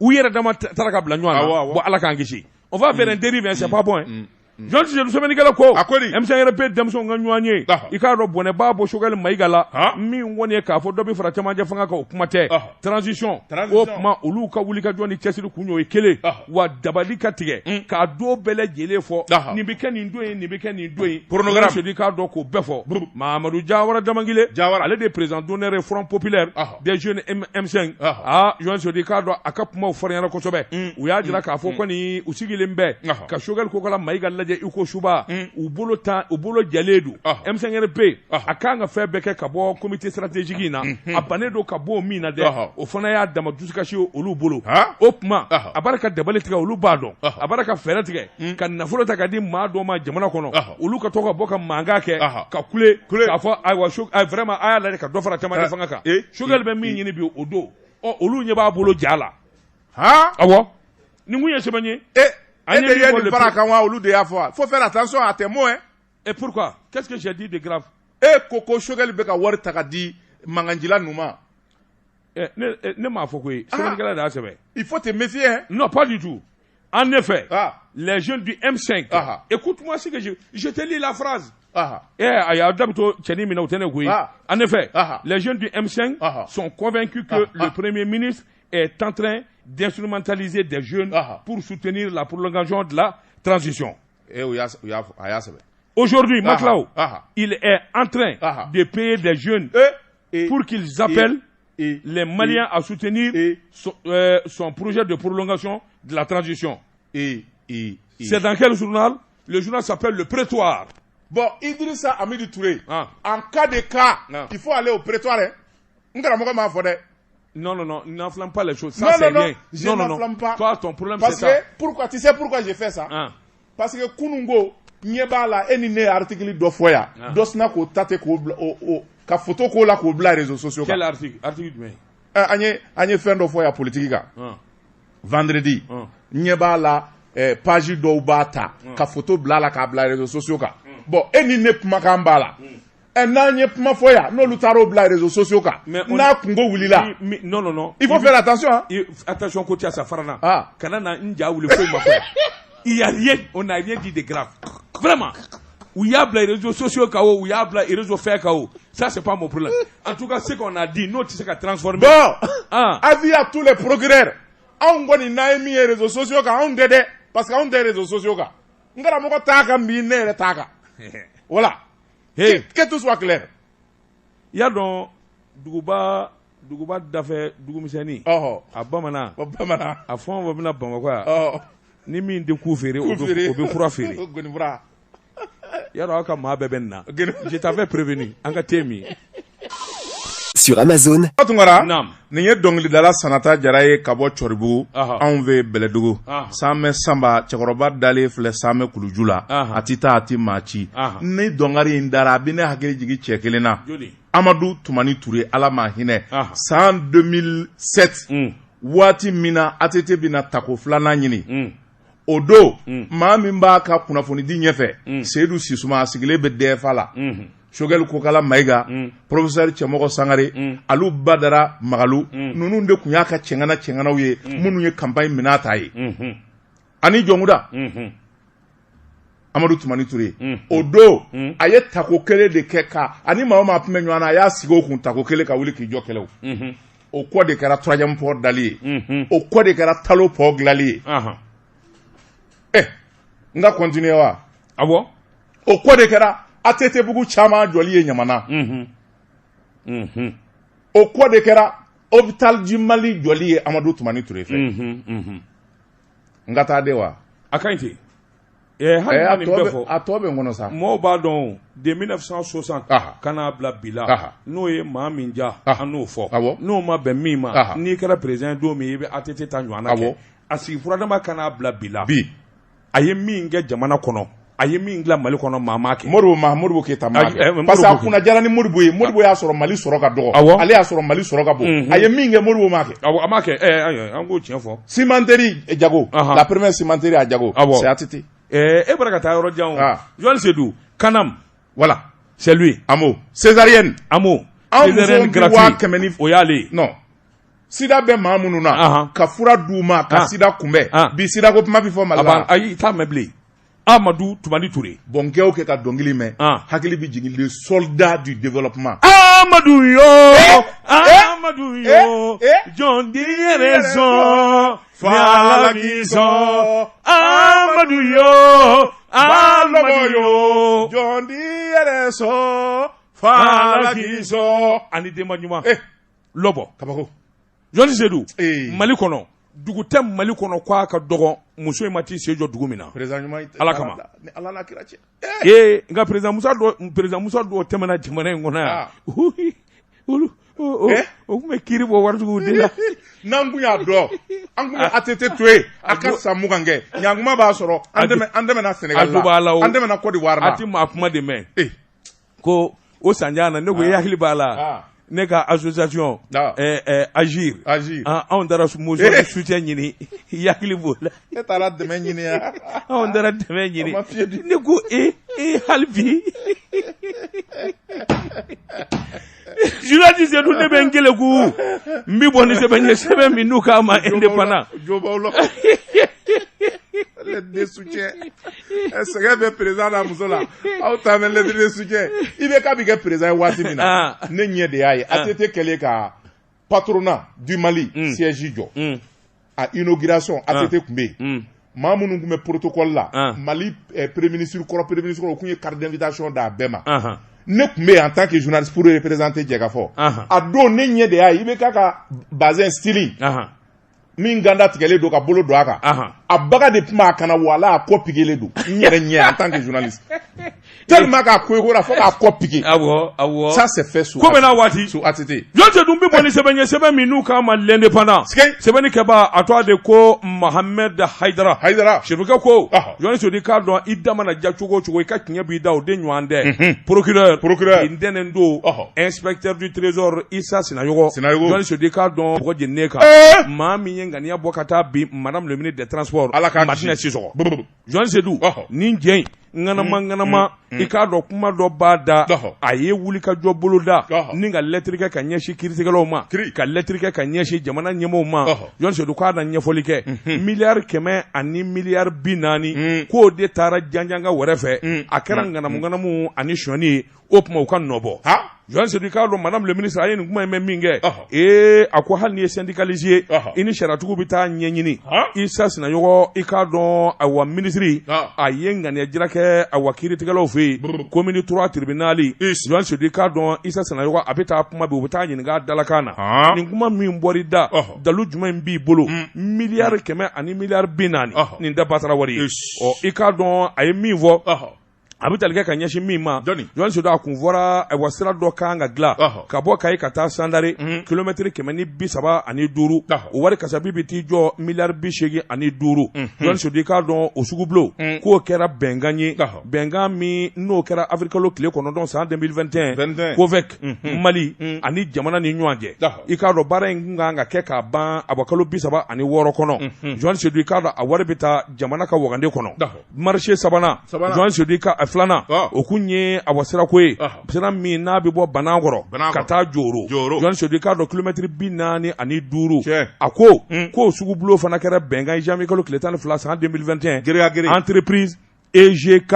U yɛrɛ dama taara ka bila ɲɔgɔn na. Bon, Ala k'an kisi. On va faire un dérive, hein, c'est pas bon, hein. Journaliste Seydou, sɛbɛnnikɛla ko. A ko di? M5RP denmisɛnw ka ɲɔgɔn ye. I k'a dɔn bɔnɛ b'a bɔ Choguel Mayiga la. Min kɔni ye k'a fɔ dɔ bɛ fara cɛmancɛ fanga kan, o kuma tɛ. Transition. O tuma olu ka wulikajɔ ni cɛsiri kun y'o ye kelen. Wa dabali ka tigɛ. K'a don bɛɛ lajɛlen fɔ. Nin bɛ kɛ nin don ye, nin bɛ kɛ nin don ye. Chronogramme. Seydou, i k'a dɔn k'o bɛɛ fɔ. Mahamadu Jawara Damangile. Jawara. Ale de ye président d'honneur ye Front populaire des jeunes M5. Aa, journaliste Seydou, i k'a dɔn a ka kumaw farinyara kosɛbɛ. U y'a jira k'a fɔ kɔni u sigilen bɛ ka Choguel Kokala Mayiga lajɛ i ko suba, u bolo tan, u bolo jɛlen don. M5RP a kan ka fɛn bɛɛ kɛ ka bɔ comité stratégique in na, a bannen don ka bɔ o min na dɛ, o fana y'a dama dusukasi ye olu bolo. O tuma a b'a ka dabali tigɛ, olu b'a dɔn a b'a ka fɛɛrɛ tigɛ ka nafolo ta ka di maa dɔw ma jamana kɔnɔ, olu ka to ka bɔ ka mankan kɛ ka kule k'a fɔ ayiwa, vraiment, a y'a lajɛ ka dɔ fara cɛmancɛ fanga kan. Choguel bɛ min ɲini bi, o don ɔ, olu ɲɛ b'a bolo ja la. Awɔ, nin kun ye sɛbɛn ye. E de ye nin fara kan wa, olu de y'a fɔ wa? Faut faire attention à tes mots, hein. Et pourquoi? Qu'est-ce que j'ai dit de grave? E ko ko Choguel bɛ ka wari ta ka di mankanjila ninnu ma. Ne m'a fɔ koyi, sɛbɛnnikɛla de y'a sɛbɛn. Il faut te méfier, hein. Non, pas du tout. En effet, les jeunes du M5, écoute-moi ce que je te lis la phrase. Eh, ayi, a da bɛ to cɛnin min na, o tɛ ne koyi. En effet, les jeunes du M5 sont convaincus que le Premier ministre est en train d'instrumentaliser des jeunes pour soutenir la prolongation de la transition. Eh, o y'a o y'a fɔ, a y'a sɛbɛn. Aujourd'hui, Maklaw, il est en train de payer des jeunes pour qu'ils appellent les Maliens à soutenir son projet de prolongation de la transition. C'est dans quel journal? Le journal s'appelle Le Prétoire. Bon, Idrissa Amidou Touré, en cas de cas, il faut aller au prétoire, hein. N karamɔgɔ m'a fɔ dɛ. Non, non, non, n'enflamme pas les choses. Ça, Non, c'est non, non, rien. je Non, non, non. n'enflamme pas. Toi, ton problème, Parce c'est ça. que, pourquoi, tu sais pourquoi j'ai fait ça? Parce que kunungo, ɲɛ b'a la, e ni ne ye article dɔ fɔ yan. Dɔ sina k'o ta ten k'o bila, o, ka photo k'o la k'o bila réseaux sociaux kan. Quel article? Article jumɛn? An ye fɛn dɔ fɔ yan politique kan. Vendredi. Ɲɛ b'a la, page dɔw b'a ta ka photo bila a la k'a bila réseaux sociaux kan. Bon, e ni ne kumakan b'a la. N'an ye kuma fɔ yan, n'olu taara o bila réseaux sociaux kan, n'a kungo wulila. Non, non, non. Il faut faire attention, hein. Attention ko tɛ sa fara na. Kana na n ja wuli foyi ma fɔ. Il y a rien, on n'a rien dit de grave. Vraiment. U y'a bila réseaux sociaux kan o, u y'a bila réseau fɛn kan o. Ça, c'est pas mon problème. En tout cas, ce qu'on a dit, n'o tɛ se ka transformer. Bon, avis à tous les procureurs. Anw kɔni n'an ye min ye réseaux sociaux kan, anw tɛ dɛ. Parce que anw tɛ réseaux sociaux kan. N karamɔgɔ t'a kan bi, ne yɛrɛ t'a kan. Voilà. Hey. Que tout soit clair. I y'a dɔn duguba dafɛ dugumisɛnnin. A bamanan. O bamanan. A fɛn o fɛn bɛna Bamakɔ yan. Ni min tɛ ku feere, o bɛ fura feere. Gɔni fura. I y'a dɔn aw ka maa bɛɛ bɛ nin na. Je t'avais prévenu. An ka te min. Sur Amazon. Tunkara, Naam. nin ye dɔnkilidala Sanata Jara ye ka bɔ Cɔribugu, anw fɛ Bɛlɛdugu. Sanmɛ Sanba, cɛkɔrɔba dalen filɛ Sanmɛ kuluju la, a ti taa, a ti maa ci. Ni dɔnkari in dara, a bɛ ne hakili jigin cɛ kelen na. Joli? Amadu Tumani Ture, Ala ma hinɛ. San 2007, waati min na ATT bɛna tako filanan ɲini. O don, maa min b'a ka kunnafonidi ɲɛfɛ, Seyidu Sisuma, a sigilen bɛ DFA la. Choguel Kokala Maïga, professeur Cɛmɔgɔ Sangare, Alu Badara Magalu, ninnu de tun y'a ka cɛŋana ye, minnu ye campagne minɛ ta ye. Ani Jɔnkuda, Amadu Tumani Ture. O don, a ye tako kelen de kɛ ka ani maa o maa tun bɛ ɲɔgɔn na, a y'a sigi o kun tako kelen ka wuli k'i jɔ kɛlɛw. O kɔ de kɛra troisième pont dali ye. O kɔ de kɛra Talo pont dilanli ye. N ka continuer wa? Awɔ. O kɔ de kɛra ATT bugu caman jɔli ye Ɲamana. O kɔ de kɛra hôpital du Mali jɔli ye Amadu Tumani Ture fɛ. N ka taa de wa? A ka ɲi ten. Hali n'a nin bɛɛ fɔ, a tɔ bɛ n kɔnɔ sa. Mɔgɔw b'a dɔn de 1960 ka n'a bila bi la, n'o ye maa min ja, an n'o fɔ. N'o ma bɛn min ma, n'i kɛra président don min, i bɛ ATT ta ɲɔgɔnna kɛ. A sigi furadama ka n'a bila bi la. Bi. A ye min kɛ jamana kɔnɔ, a ye min dilan Mali kɔnɔ, maa m'a kɛ. Modibo ma Modibo Keyita m'a kɛ. Parce que a kunna jara ni Modibo ye. Modibo y'a sɔrɔ Mali sɔrɔ ka dɔgɔ. Ale y'a sɔrɔ Mali sɔrɔ ka bon. A ye min kɛ, Modibo m'a kɛ. Awɔ, a m'a kɛ. An k'o tiɲɛ fɔ. Cimenterie Diago. La première cimenterie à Diago. C'est ATT. E bɔra ka taa yɔrɔ jan o. Joël Seydou, Kanam. Voilà. C'est lui. Amo. Césarienne. Amo. Césarienne gratuite. O y'ale ye. Non. Sida bɛ maa minnu na, ka fura d'u ma ka sida kunbɛn. Bi sida ko kuma bɛ fɔ Mali la. Ayi, i t'a mɛn bilen. Amadou Toumani Touré. Bon, kɛ o kɛ ka dɔnkili mɛn, hakili bɛ jigin le soldat du développement. Amadou yo, Amadou yo, jɔn di yɛrɛ sɔn, ni Ala k'i sɔn. Amadou yo, Amadou yo, jɔn di yɛrɛ sɔn, fa Ala k'i sɔn. Ani denba ɲuman. Lɔbɔ. Kabako. Jɔnni Seydou, Mali kɔnɔ, dugu tɛ Mali kɔnɔ k'a ka dɔgɔ muso in ma t'i sen jɔ dugu min na. Président ɲuman. Ala kama. Ni Ala n'a kira cɛ. Nka président Musa dɔ, président Musa dɔw tɛmɛna jamana in kɔnɔ yan. Olu o tun bɛ kiiri bɔ waritigiw de la. N'an kun y'a dɔn, an kun bɛ ATT to yen a ka san 20 kɛ. Ɲankuma b'a sɔrɔ an tɛmɛna Sénégal la, an tɛmɛna Côte d'Ivoire la. A ti maa kuma de mɛn. Ko o sanjan na, ne ko i hakili b'a la. Ne ka association Agir, anw taara motion de soutien ɲini, i hakili b'o la. E taara dɛmɛ ɲini ya. Anw taara dɛmɛ ɲini. Ne ko hali bi. Journaliste Seydou, ne bɛ n keleku, n bɛ bɔ ni sɛbɛn ye, sɛbɛn min n'u k'a ma indépendant. Jo b'aw la. Lettre de soutien. Sɛgɛn bɛ président n'a muso la, aw ta bɛ lettre de soutien. IBK bɛ kɛ président ye waati min na, ne ɲɛ de y'a ye. ATT kɛlen ka patronat du Mali siège jɔ. A inauguration, ATT tun bɛ yen. Maa minnu tun bɛ protocole la, Mali premier ministre kɔrɔ, premier ministre kɔrɔ, o tun ye carte d'invitation d'a bɛɛ ma. Ne tun bɛ yen en tant que journaliste pour représenter Jɛkafɔ. A don ne ɲɛ de y'a ye IBK ka bazin style min ganda tigɛlen don ka bolo don a kan, a baga de tun b'a kana wala a kɔ pigelen don. N yɛrɛ ɲɛ en tant que journaliste, tellement k'a ko la fo k'a kɔ pige. Awɔ. Ça c'est fait sous ko bɛ n'a waati. Sous ATT. Jɔn Seydou, n bɛ bɔ ni sɛbɛn ye, sɛbɛn min n'u k'a ma l'indépendant. Sɛbɛnni kɛbaa a tɔgɔ de ko Mohamed Haidara. Haidara. Sirikɛ ko Jɔn Seydou, i k'a dɔn i da mana ja cogo o cogo, i ka tiɲɛ b'i da, o de ɲɔgɔn tɛ. Procureur. Procureur. Ntɛnɛn don. Inspecteur du trésor Issa Sinayogo. Sinayogo. Jɔn Seydou, i k'a dɔn mɔgɔ jeninen kan. Maa min ye ŋaniya bɔ ka taa bin madame le ministre des transports. Ala k'a Martinez Sisɔgɔ. Jɔn Seydou, nin jɛ in ŋanama ŋanama, i k'a dɔn kuma dɔ b'a da, a ye wulikajɔ bolo da ni ka lɛtiri kɛ ka ɲɛsin kiiritigɛlaw ma, ka lɛtiri kɛ ka ɲɛsin jamana ɲɛmɔgɔw ma. Jɔn Seydou k'a na ɲɛfɔli kɛ. 140 miliyari k'o de taara janjanga wɛrɛ fɛ, a kɛra ŋanamu ŋanamu ani sɔnni ye, o tuma u ka nɔ bɔ. Jɔn Seydou, i k'a dɔn madame le ministre a ye nin kuma in mɛn min kɛ, a ko hali n'i ye syndicaliste ye, i ni sariyatigiw bɛ taa ɲɛɲini. Issa Sinayogo, i k'a dɔn ayiwa ministre a ye ŋaniya jira kɛ ayiwa kiiritigɛlaw fɛ yen, commune 3 tribunal. Jɔn Seydou, i k'a dɔn Issa Sinayogo a bɛ taa kuma bi, u bɛ taa ɲininka a dalakan na. Nin kuma min bɔr'i da, dalu jumɛn b'i bolo? 140 miliyari nin tɛ batara wari ye. Ɔ i k'a dɔn a ye min fɔ, a bɛ tali kɛ ka ɲɛsin min ma. Jɔn Seydou, a kun fɔra ayiwa sira dɔ kan ka dilan ka bɔ Kayi ka taa Sandare, kilomɛtiri 135, o wari kasabi bɛ t'i jɔ 85 miliyari. Jɔn Seydou, i k'a dɔn o sugubulon k'o kɛra bɛnkan ye, bɛnkan min n'o kɛra avril tile 9 san 2021 COVEC Mali ani jamana ni ɲɔgɔn cɛ. I k'a dɔn baara in kun kan ka kɛ k'a ban a bɔ kalo 36 kɔnɔ. Jɔn Seydou, i k'a dɔn a wari bɛ taa jamana ka wagande kɔnɔ. Marché sabanan, Jɔn Seydou, i ka filanan o kun ye awa sirako ye sira min n'a bɛ bɔ Banankɔrɔ ka taa Joro Jɔni Sedu i k'a dɔn kilomɛtiri 45, a ko k'o sugubulon fana kɛra bɛnkan ye janvier kalo tile 12 san 2021 entreprise EGK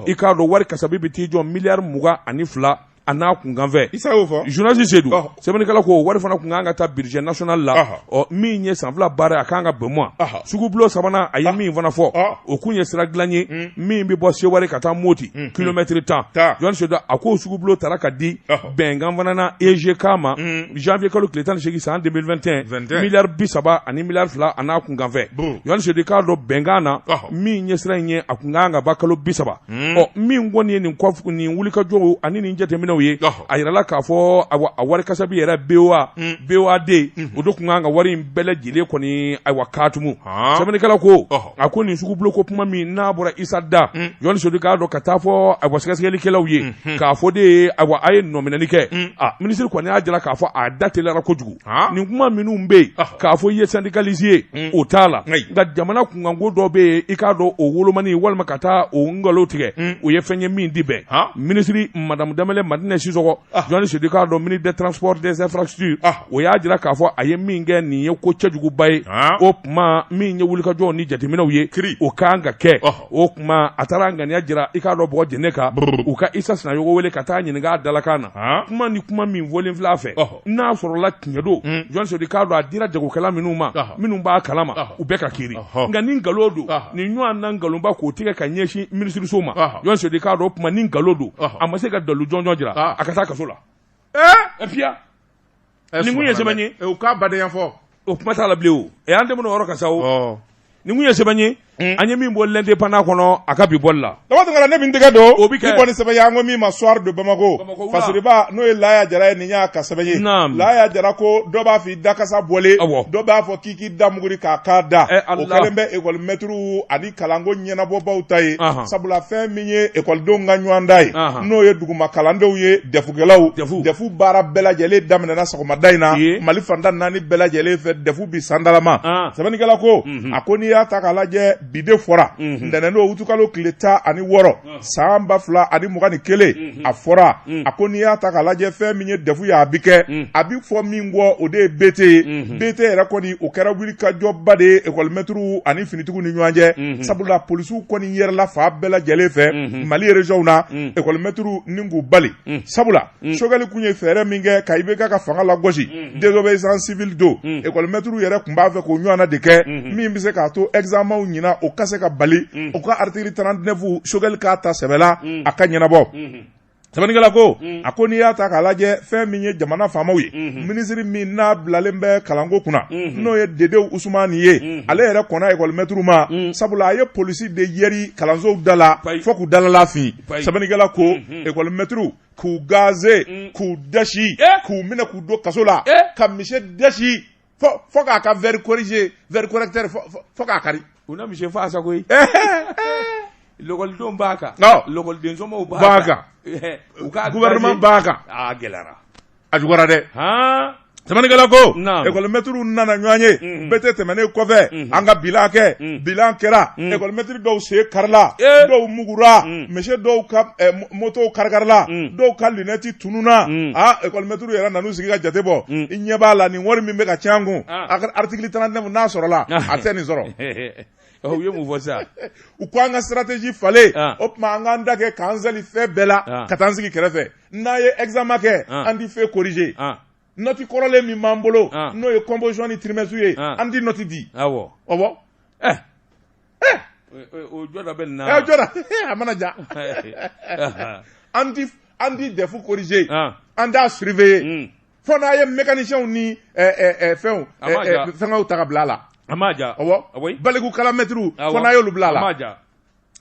i k'a dɔn wari kasabi bɛ t'i jɔ miliyari 22 a n'a kunkanfɛ Isa y'o fɔ journaliste Sedu sɛbɛnnikɛla ko wari fana kun kan ka taa budget national la ɔ min ye san 2 baara a kan ka bɛn ma sugubulon sabanan a ye min fana fɔ o kun ye sira dilan ye min bɛ bɔ Seware ka taa Moti kilomɛtiri 10 Jɔni Sedu a k'o sugubulon tara ka di bɛnkan fana na EGK ma janvier kalo tile 18 san 2021 miliyari 30 ani miliyari 2 a n'a kunkanfɛ Jɔni Sedu i k'a dɔn bɛnkan na min ye sira in ye a kun kan ka ban kalo 30 ɔ min kɔni ye nin kɔf nin wulikajɔw ani nin jateminɛw ye a yirala k'a fɔ awa a wari kasabi yɛrɛ BOA BOAD o de kun kan ka wari in bɛɛ lajɛlen kɔni ayiwa katumu sɛbɛnnikɛla ko a ko nin sugubulon ko kuma min n'a bɔra Isa da Jɔni Sedu k'a dɔn ka taa fɔ ayiwa sɛgɛsɛgɛlikɛlaw ye k'a fɔ de ye ayiwa a ye nɔminɛli kɛ a minisiri kɔni y'a jira k'a fɔ a da teliyara kojugu nin kuma minnu bɛ yen k'a fɔ i ye syndicaliste ye o t'a la nka jamana kunkanko dɔ bɛ yen i k'a dɔn o wolomani walima ka taa o nkalon tigɛ o ye fɛn ye min ti bɛn minisiri madamu Danbɛlɛ Madinɛ Sisɔkɔ Jɔni Sedu k'a dɔn ministre des transports des infrastructures o y'a jira k'a fɔ a ye min kɛ nin ye ko cɛjuguba ye o tuma min ye wulikajɔw ni jateminɛw ye o kan ka kɛ o tuma a taara ŋaniya jira i k'a dɔn bɔgɔ jɛnɛ kan u ka Isa Sinayogo wele ka taa ɲininka a dalakan na kuma ni kuma min fɔlen filɛ a fɛ n'a sɔrɔla tiɲɛ don Jɔni Sedu k'a dɔn a dira jagokɛla minnu ma minnu b'a kalama u bɛɛ ka kiiri nka ni nkalon don nin ɲɔgɔn na nkalonba k'o tigɛ ka ɲɛsin minisiriso ma Jɔni Sedu k'a dɔn o tuma ni nkalon don a ma se ka dalu jɔnjɔn jira a ka taa kaso la fiya nin kun ye sɛbɛn ye u k'a badenya fɔ o kuma t'a la bilen o an tɛmɛna o yɔrɔ kan sa o nin kun ye sɛbɛn ye an ye min bɔ l'Indépendant kɔnɔ a ka bi bɔli la Daba Tunkara ne bɛ n tɛgɛ don o bɛ kɛ bɔ ni sɛbɛn ye an ko min ma Soir de Bamako Fasiriba n'o ye Laya Jara ye nin y'a ka sɛbɛn ye Laya Jara ko dɔ b'a fɔ i dakasa bɔlen dɔ b'a fɔ k'i k'i da muguri k'a k'a da o kɛlen bɛ ekɔli mɛtiriw ani kalanko ɲɛnabɔbaw ta ye sabula fɛn min ye ekɔlidenw ka ɲɔgɔndan ye n'o ye duguma kalandenw ye dɛfukɛlaw dɛfu baara bɛɛ lajɛlen daminɛna sɔgɔmada in na Mali fan tan naani bɛɛ lajɛlen fɛ dɛfu bi sandalama sɛbɛnnikɛla ko a ko n'i y'a ta k'a lajɛ bi de fɔra ntɛnɛn don utukalo tile 16 san 2021 a fɔra a ko n'i y'a ta k'a lajɛ fɛn min ye dɛfu ye a bɛ kɛ a bɛ fɔ min kɔ o de ye BT ye BT yɛrɛ kɔni o kɛra wulikajɔba de ye ekɔli mɛtiriw ani finitigiw ni ɲɔgɔn cɛ sabula polisiw kɔni yɛrɛla fan bɛɛ lajɛlen fɛ Mali région na ekɔli mɛtiriw ni k'u bali sabula Sogɛli kun ye fɛɛrɛ min kɛ ka IBK ka fanga lagosi désobéissance civile don ekɔli mɛtiriw yɛrɛ tun b'a fɛ k'o ɲɔgɔnna de kɛ min bɛ se k'a to examenw ɲinan o ka se ka bali o ka article 39 Sogɛli k'a ta sɛbɛ la a ka ɲɛnabɔ sɛbɛnnikɛla ko a ko n'i y'a ta k'a lajɛ fɛn min ye jamana faamaw ye minisiri min n'a bilalen bɛ kalanko kunna n'o ye Dedewu Usumani ye ale yɛrɛ kɔnna ekɔli mɛtiriw ma sabula a ye polisi de yɛri kalansow da la fo k'u dalala fin sɛbɛnnikɛla ko ekɔli mɛtiriw k'u gaze k'u dasi k'u minɛ k'u don kaso la ka monsieur dasi fo k'a ka verre corrigé verre correcteur fo k'a kari u na monsieur fa sago ye lɔkɔlidenw b'a kan lɔkɔliden somɔgɔw b'a kan u ka gouvernement b'a kan a gɛlɛyara a juguyara dɛ sɛbɛnnikɛla ko ekɔli mɛtiriw nana ɲɔgɔn ye BT tɛmɛnen kɔfɛ an ka bilan kɛ bilan kɛra ekɔli mɛtiri dɔw sen karila dɔw mugura monsieur dɔw ka motow karikarila dɔw ka lunette tununna aa ekɔli mɛtiriw yɛrɛ nan'u sigi ka jate bɔ i ɲɛ b'a la nin wari min bɛ ka tiɲɛ an kun article 39 n'a sɔrɔla a tɛ nin sɔrɔ u ye mun fɔ sisan u ko an ka stratégie falen o tuma an k'an da kɛ k'an sali fɛn bɛɛ la ka taa an sigi kɛrɛfɛ n'a ye examen kɛ an ti feuille corriger note kɔrɔlen min b'an bolo n'o ye composition ni trimestre ye an ti note di awɔ ɔwɔ o jɔda bɛ nin na jɔda a mana ja an ti an ti DEF corriger an t'a surveiller fo n'a ye mécaniciens ni fɛnw fɛngɛw ta ka bila a la a ma ja ɔwɔ baliku kalan mɛtiriw fo n'a y'olu bila a la a ma ja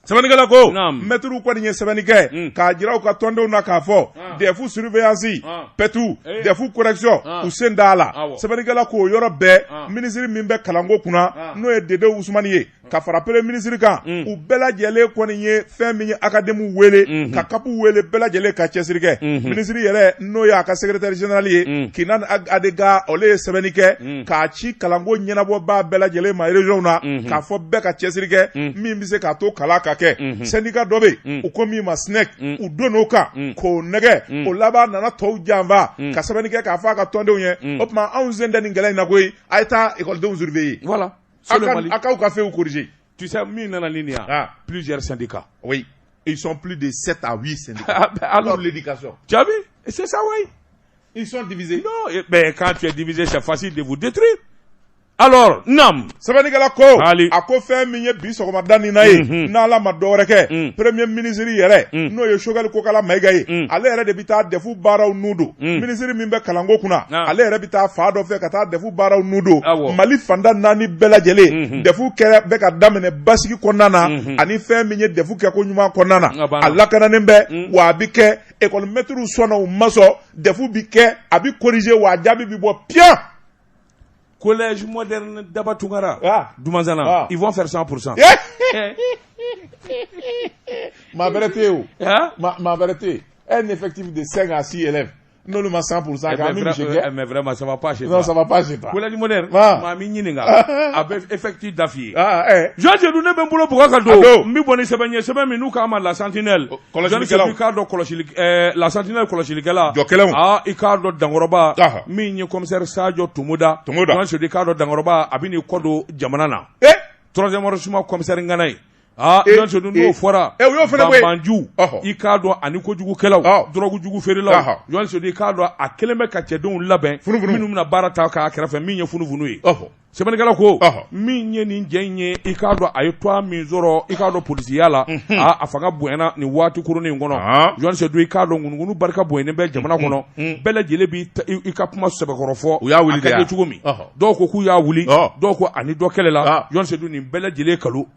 sɛbɛnnikɛla ko mɛtiriw kɔni ye sɛbɛnni kɛ k'a jira u ka tɔndenw na k'a fɔ DEF surveillance PET DEF correction u sen t'a la sɛbɛnnikɛla k'o yɔrɔ bɛɛ minisiri min bɛ kalanko kunna n'o ye Dedewu Usumani ye Ka fara premier ministre kan, u bɛɛ lajɛlen kɔni ye fɛn min ye académie wele, ka CAP wele, bɛɛ lajɛlen ka cɛsiri kɛ. Ministre yɛrɛ, n'o y'a ka secrétaire général ye, Kinan Adega, ale ye sɛbɛnni kɛ k'a ci kalanko ɲɛnabɔbaa bɛɛ lajɛlen ma région na, k'a fɔ bɛɛ ka cɛsiri kɛ min bɛ se k'a to kalan ka kɛ. Syndicat dɔ bɛ yen, u ko min ma SNEC, u donn'o kan k'o nɛgɛ. O laban nana tɔw janfa ka sɛbɛnni kɛ k'a fɔ a ka tɔndenw ye: o tuma anw sen tɛ nin kɛlɛ in na koyi, a ye taa ekɔlidenw surveiller. Voilà. A k'aw ka fɛnw corriger. Tu sais min nana ni nin ye? Plusieurs syndicats. Oui, ils sont plus de 7 à 8 syndicats. Alors pour l'éducation. Tu as vu? C'est ça, oui. Ils sont divisés. Non, mais quand tu es divisé, c'est facile de vous détruire. Alors, nam. Sɛbɛnnikɛla ko, a ko fɛn min ye bi sɔgɔmada nin na ye, n'Ala ma dɔwɛrɛ kɛ, premier ministre yɛrɛ, n'o ye Choguel Kokala Maïga ye, ale yɛrɛ de bɛ taa DEF baaraw nu don. Ministre min bɛ kalanko kunna, ale yɛrɛ bɛ taa fa dɔ fɛ ka taa DEF baaraw nu don. Mali fanda naani bɛɛ lajɛlen, DEF kɛra bɛ ka daminɛ basigi kɔnɔna na, ani fɛn min ye DEF kɛko ɲuman kɔnɔna na, a lakananen bɛ wa, a bɛ kɛ. École maître sɔnna, u ma sɔn, DEF bɛ kɛ, a bɛ corriger wa, a jaabi bɛ bɔ piyan. Collège moderne Daba Tounkara, Doumanzana, ils vont faire 100%. Maa bɛrɛ tɛ yen o. Maa bɛrɛ tɛ yen. Un effectif de 5 à 6 élèves. N'olu ma 100% kɛ, an bɛ misi gɛn. Mais vraiment, ça va pas chez toi. Non, ça va pas chez toi. Collège moderne, maa min ɲininka, a bɛ effectif da f'i ye. Jean Seydou, ne bɛ n bolo bugɔ ka don. N bɛ bɔ ni sɛbɛn ye, sɛbɛn min n'u k'a ma La Sentinelle. Kɔlɔsilikɛlaw. I k'a dɔn kɔlɔsili La Sentinelle kɔlɔsilikɛla. Jɔkɛlɛnw. I k'a dɔn Dankɔrɔba. Min ye commissaire Sadio Tomoda. Tomoda. Jean Seydou, i k'a dɔn Dankɔrɔba, a bɛ n'i kɔ don jamana na. Troisième arrondissement commissaire Ngana ye. Jean Seydou, n'o fɔra. U y'o fana bɔ yen. Banbanjiw. I k'a dɔn ani kojugukɛlaw. Drogue jugu feerelaw. Jean Seydou, i k'a dɔn a kɛlen bɛ ka cɛdenw labɛn. Minnu bɛna baara ta k'a kɛrɛfɛ, min ye funufunu ye. Sɛbɛnnikɛla ko, min ye nin jɛ in ye, i k'a dɔn a ye tɔgɔ min sɔrɔ, i k'a dɔn polisiya la, a fanga bonyana nin waati kurunin in kɔnɔ. Jean Seydou, i k'a dɔn ŋunuŋunu barika bonyanen bɛ jamana kɔnɔ, bɛɛ lajɛlen b'i ka kuma sɛbɛkɔrɔ fɔ. U y'a wuli de. A ka di cogo min, dɔw ko k'u y'a wuli, dɔw ko ani dɔ kɛlɛ la. Jean Seydou, nin bɛɛ lajɛlen kalo,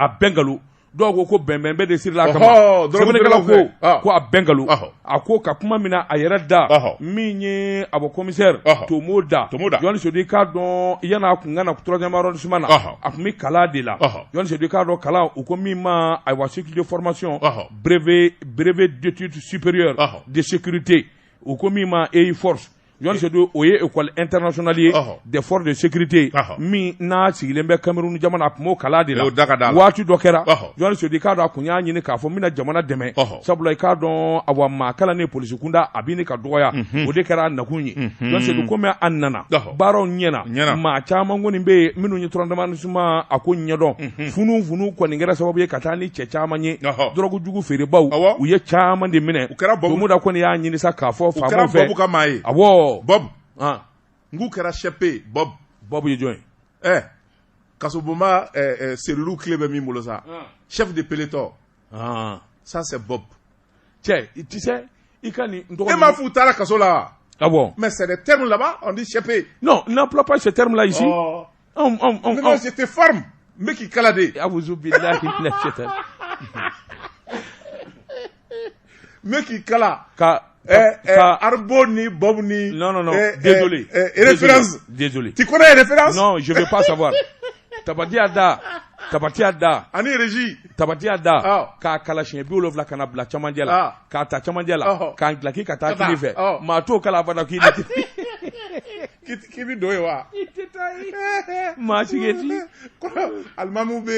a bɛɛ nkalon. Dɔw ko ko bɛnbɛn bɛɛ de sirila a kama. Sɛbɛnnikɛla ko ko a bɛɛ nkalon. A ko ka kuma min na a yɛrɛ da, min ye a bɔ commissaire Tomo da. Jean Seydou, i k'a dɔn yan'a kun ka na troisième arrondissement na, a tun bɛ kalan de la. Jean Seydou, i k'a dɔn kalan, u ko min ma, ayiwa, cycle de formation brevet d'études supérieures de sécurité, u ko min ma EI Force. Jean Seydou, o ye école internationale ye des forces de sécurité min n'a sigilen bɛ Cameroun jamana, a tun b'o kalan de la. Waati dɔ kɛra, Jean Seydou, i k'a dɔn a kun y'a ɲini k'a fɔ n bɛna jamana dɛmɛ, sabula i k'a dɔn, awa, maa kalannen polisi kunda a bɛ ne ka dɔgɔya, o de kɛra a nakun ye. Jean Seydou, komi a nana, baaraw ɲɛna, maa caman kɔni bɛ yen minnu ye troisième arrondissement a ko ɲɛdɔn. Funu funu kɔni kɛra sababu ye ka taa ni cɛ caman ye, drogue jugu feerebaw, u ye caman de minɛ. Tomoda kɔni y'a ɲini sa k'a fɔ faamaw fɛ. Awɔ. Bob. N k'u kɛra chef ye, Bob. Bob ye jɔn ye? Kasobonba serrure clé bɛ min bolo sa. Chef de peloton. Ça c'est Bob. Cɛ, tu sais, i ka nin tɔgɔ. E m'a f'u taara kaso la wa? Ah bon? Mais c'est des termes là-bas, on dit chef. Non, n'emploie pas ce terme là ici. Oh. Non, je te forme. N bɛ k'i kala de. Awuzu billahi minash shaitan. N bɛ k'i kala. Ka Arbo ni Bob ni. Non, non, non. Désolé. Référence. Désolé. Tu connais référence? Non, je vais pas savoir. Tabati a da. Tabati a da. Ani régie. Tabati a da. K'a kala siɲɛ 70 ka na bila camancɛ la. K'a ta camancɛ la. K'a dilaki ka taa kini fɛ. Maa t'o kala abada k'i K'i bɛ don yen wa? I tɛ taa yen. Maa sigi ti. Alimamiw bɛ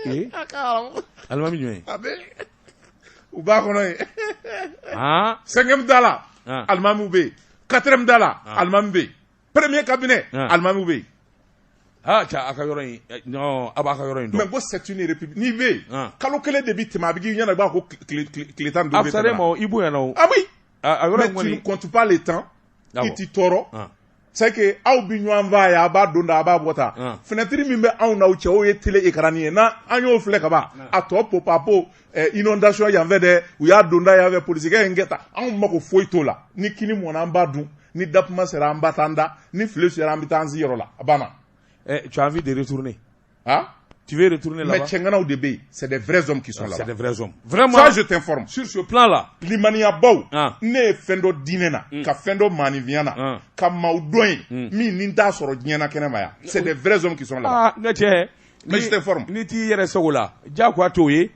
yen. Alimami jumɛn ye? A bɛ. U b'a kɔnɔ yen. Cinquième da la, alimamiw bɛ yen. Quatrième da la, alimami bɛ yen. Premier cabinet, alimamiw bɛ yen. Cɛ, a ka yɔrɔ in, non, a b'a ka yɔrɔ in dɔn. Mais ko c'est une république, n'i bɛ yen, kalo kelen de bɛ tɛmɛ, a bɛ k'i ɲɛna i b'a ko tile 15 A bɛ fisalen ma, i bonyana o. Ah oui. A yɔrɔ in Mais tu kɔni. ne comptes pas le temps. I t'i tɔɔrɔ. C'est que aw bi ɲɔgɔn fa ye, a b'a don da, a b'a bɔ tan. Fenêtre min bɛ anw n'aw cɛ, o ye télé écran ye, n'an an y'o filɛ ka ban, a tɔ popapo inondation yan fɛ dɛ, u y'a don da yan fɛ, polisikɛ ye n kɛ tan, anw mako foyi t'o la. Ni kini mɔnna, an b'a dun. Ni datuma sera, an b'a taa an da. Ni file sera, an bɛ taa an si yɔrɔ la, a banna. Tu as envie de retourner? Ah. Tu veux retourner là-bas? Mais cɛŋanaw de bɛ yen, c'est des vrais hommes qui sont là-bas. C'est des vrais hommes. Vraiment. Ça, je t'informe. Sur ce plan-là. Limaniyabaw. Ne ye fɛn dɔ diinɛ na, ka fɛn dɔ maanifinya na, ka maaw dɔn yen, min ni n t'a sɔrɔ diɲɛ na kɛnɛ ma yan. C'est des vrais hommes qui sont là-bas. Ah, n ka cɛ. Mais je t'informe. N'i t'i yɛrɛ sago la, diyagoya t'o ye.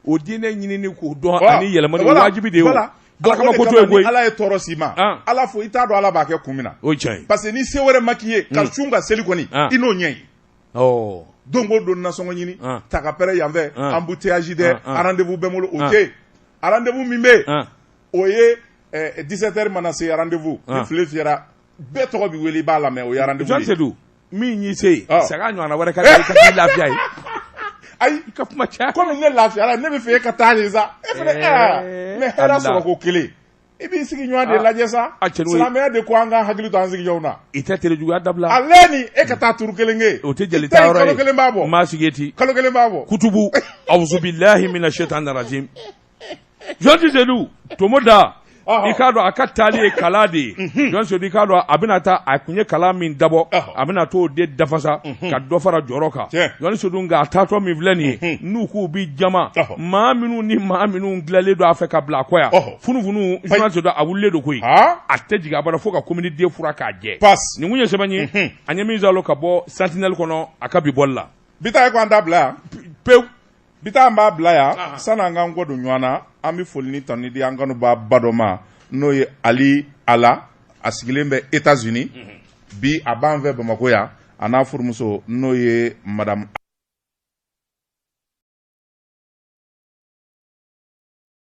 O diinɛ ɲinini k'o dɔn ani yɛlɛmani, o wajibi de ye o. Ala kama ko to ye koyi. Ala ye tɔɔrɔ s'i ma. Ala fo i t'a dɔn Ala b'a kɛ kun min na. O ye tiɲɛ ye. Parce que ni se wɛrɛ ma k'i ye, ka sun ka seli kɔni, i n'o ɲɛ ye. Ɔ. Don o don nasɔngɔ ɲini, ta ka pɛrɛn yan fɛ, embouteillage dɛ, rendez-vous bɛ n bolo, o tɛ yen. Rendez-vous min bɛ yen, o ye 17 heures mana se rendez-vous, ni file fiyɛra, bɛɛ tɔgɔ bɛ wele, i b'a lamɛn, o ye rendez-vous ye. Jean Seydou, min y'i se yen, saga ɲɔgɔnna wɛrɛ ka kɛ i ka t'i lafiya ye. Ayi, i ka kuma caya. Komi ne lafiyara, ne bɛ fɛ e ka taa de sa. E fana ɛɛ, mais hɛrɛ sɔrɔ ko kelen. I b'i sigiɲɔgɔn de lajɛ sa. Silamɛya de ko an ka hakili to an sigiɲɔgɔnw na. I tɛ tere juguya dabila. Ale ni e ka taa turu kelen kɛ. O tɛ jeli taa yɔrɔ ye. Kalo kelen b'a bɔ. Maa sigi ten. Kalo kelen b'a bɔ. Kutubu awuzubilahi mina shetani rajim. Jean Seydou, tomo da. I k'a dɔn a ka taali ye kala de ye. Jean Seydou, i k'a dɔn a bɛna taa, a tun ye kala min dabɔ, a bɛna t'o de dafasa ka dɔ fara jɔyɔrɔ kan. Jean Seydou, nka a taatɔ min filɛ nin ye, n'u k'u bi jama maa minnu ni maa minnu dilanlen don a fɛ ka bila a kɔ yan, funufunu. Jean Seydou, a wulilen don koyi, a tɛ jigin a bara fo ka commune deux fura k'a jɛ. Nin kun ye sɛbɛn ye an ye min zalo ka bɔ Sentinelle kɔnɔ a ka bi bɔli la. Bi ta ye ko an t'a bila yan pewu. Bi taa an b'a bila yan sanni an k'an kɔ don ɲɔgɔn na. An bɛ foli ni tanuni di an kanuba ba dɔ ma, n'o ye Ali Ala, a sigilen bɛ États-Unis bi, a b'an fɛ Bamakɔ yan, a n'a furumuso, n'o ye madame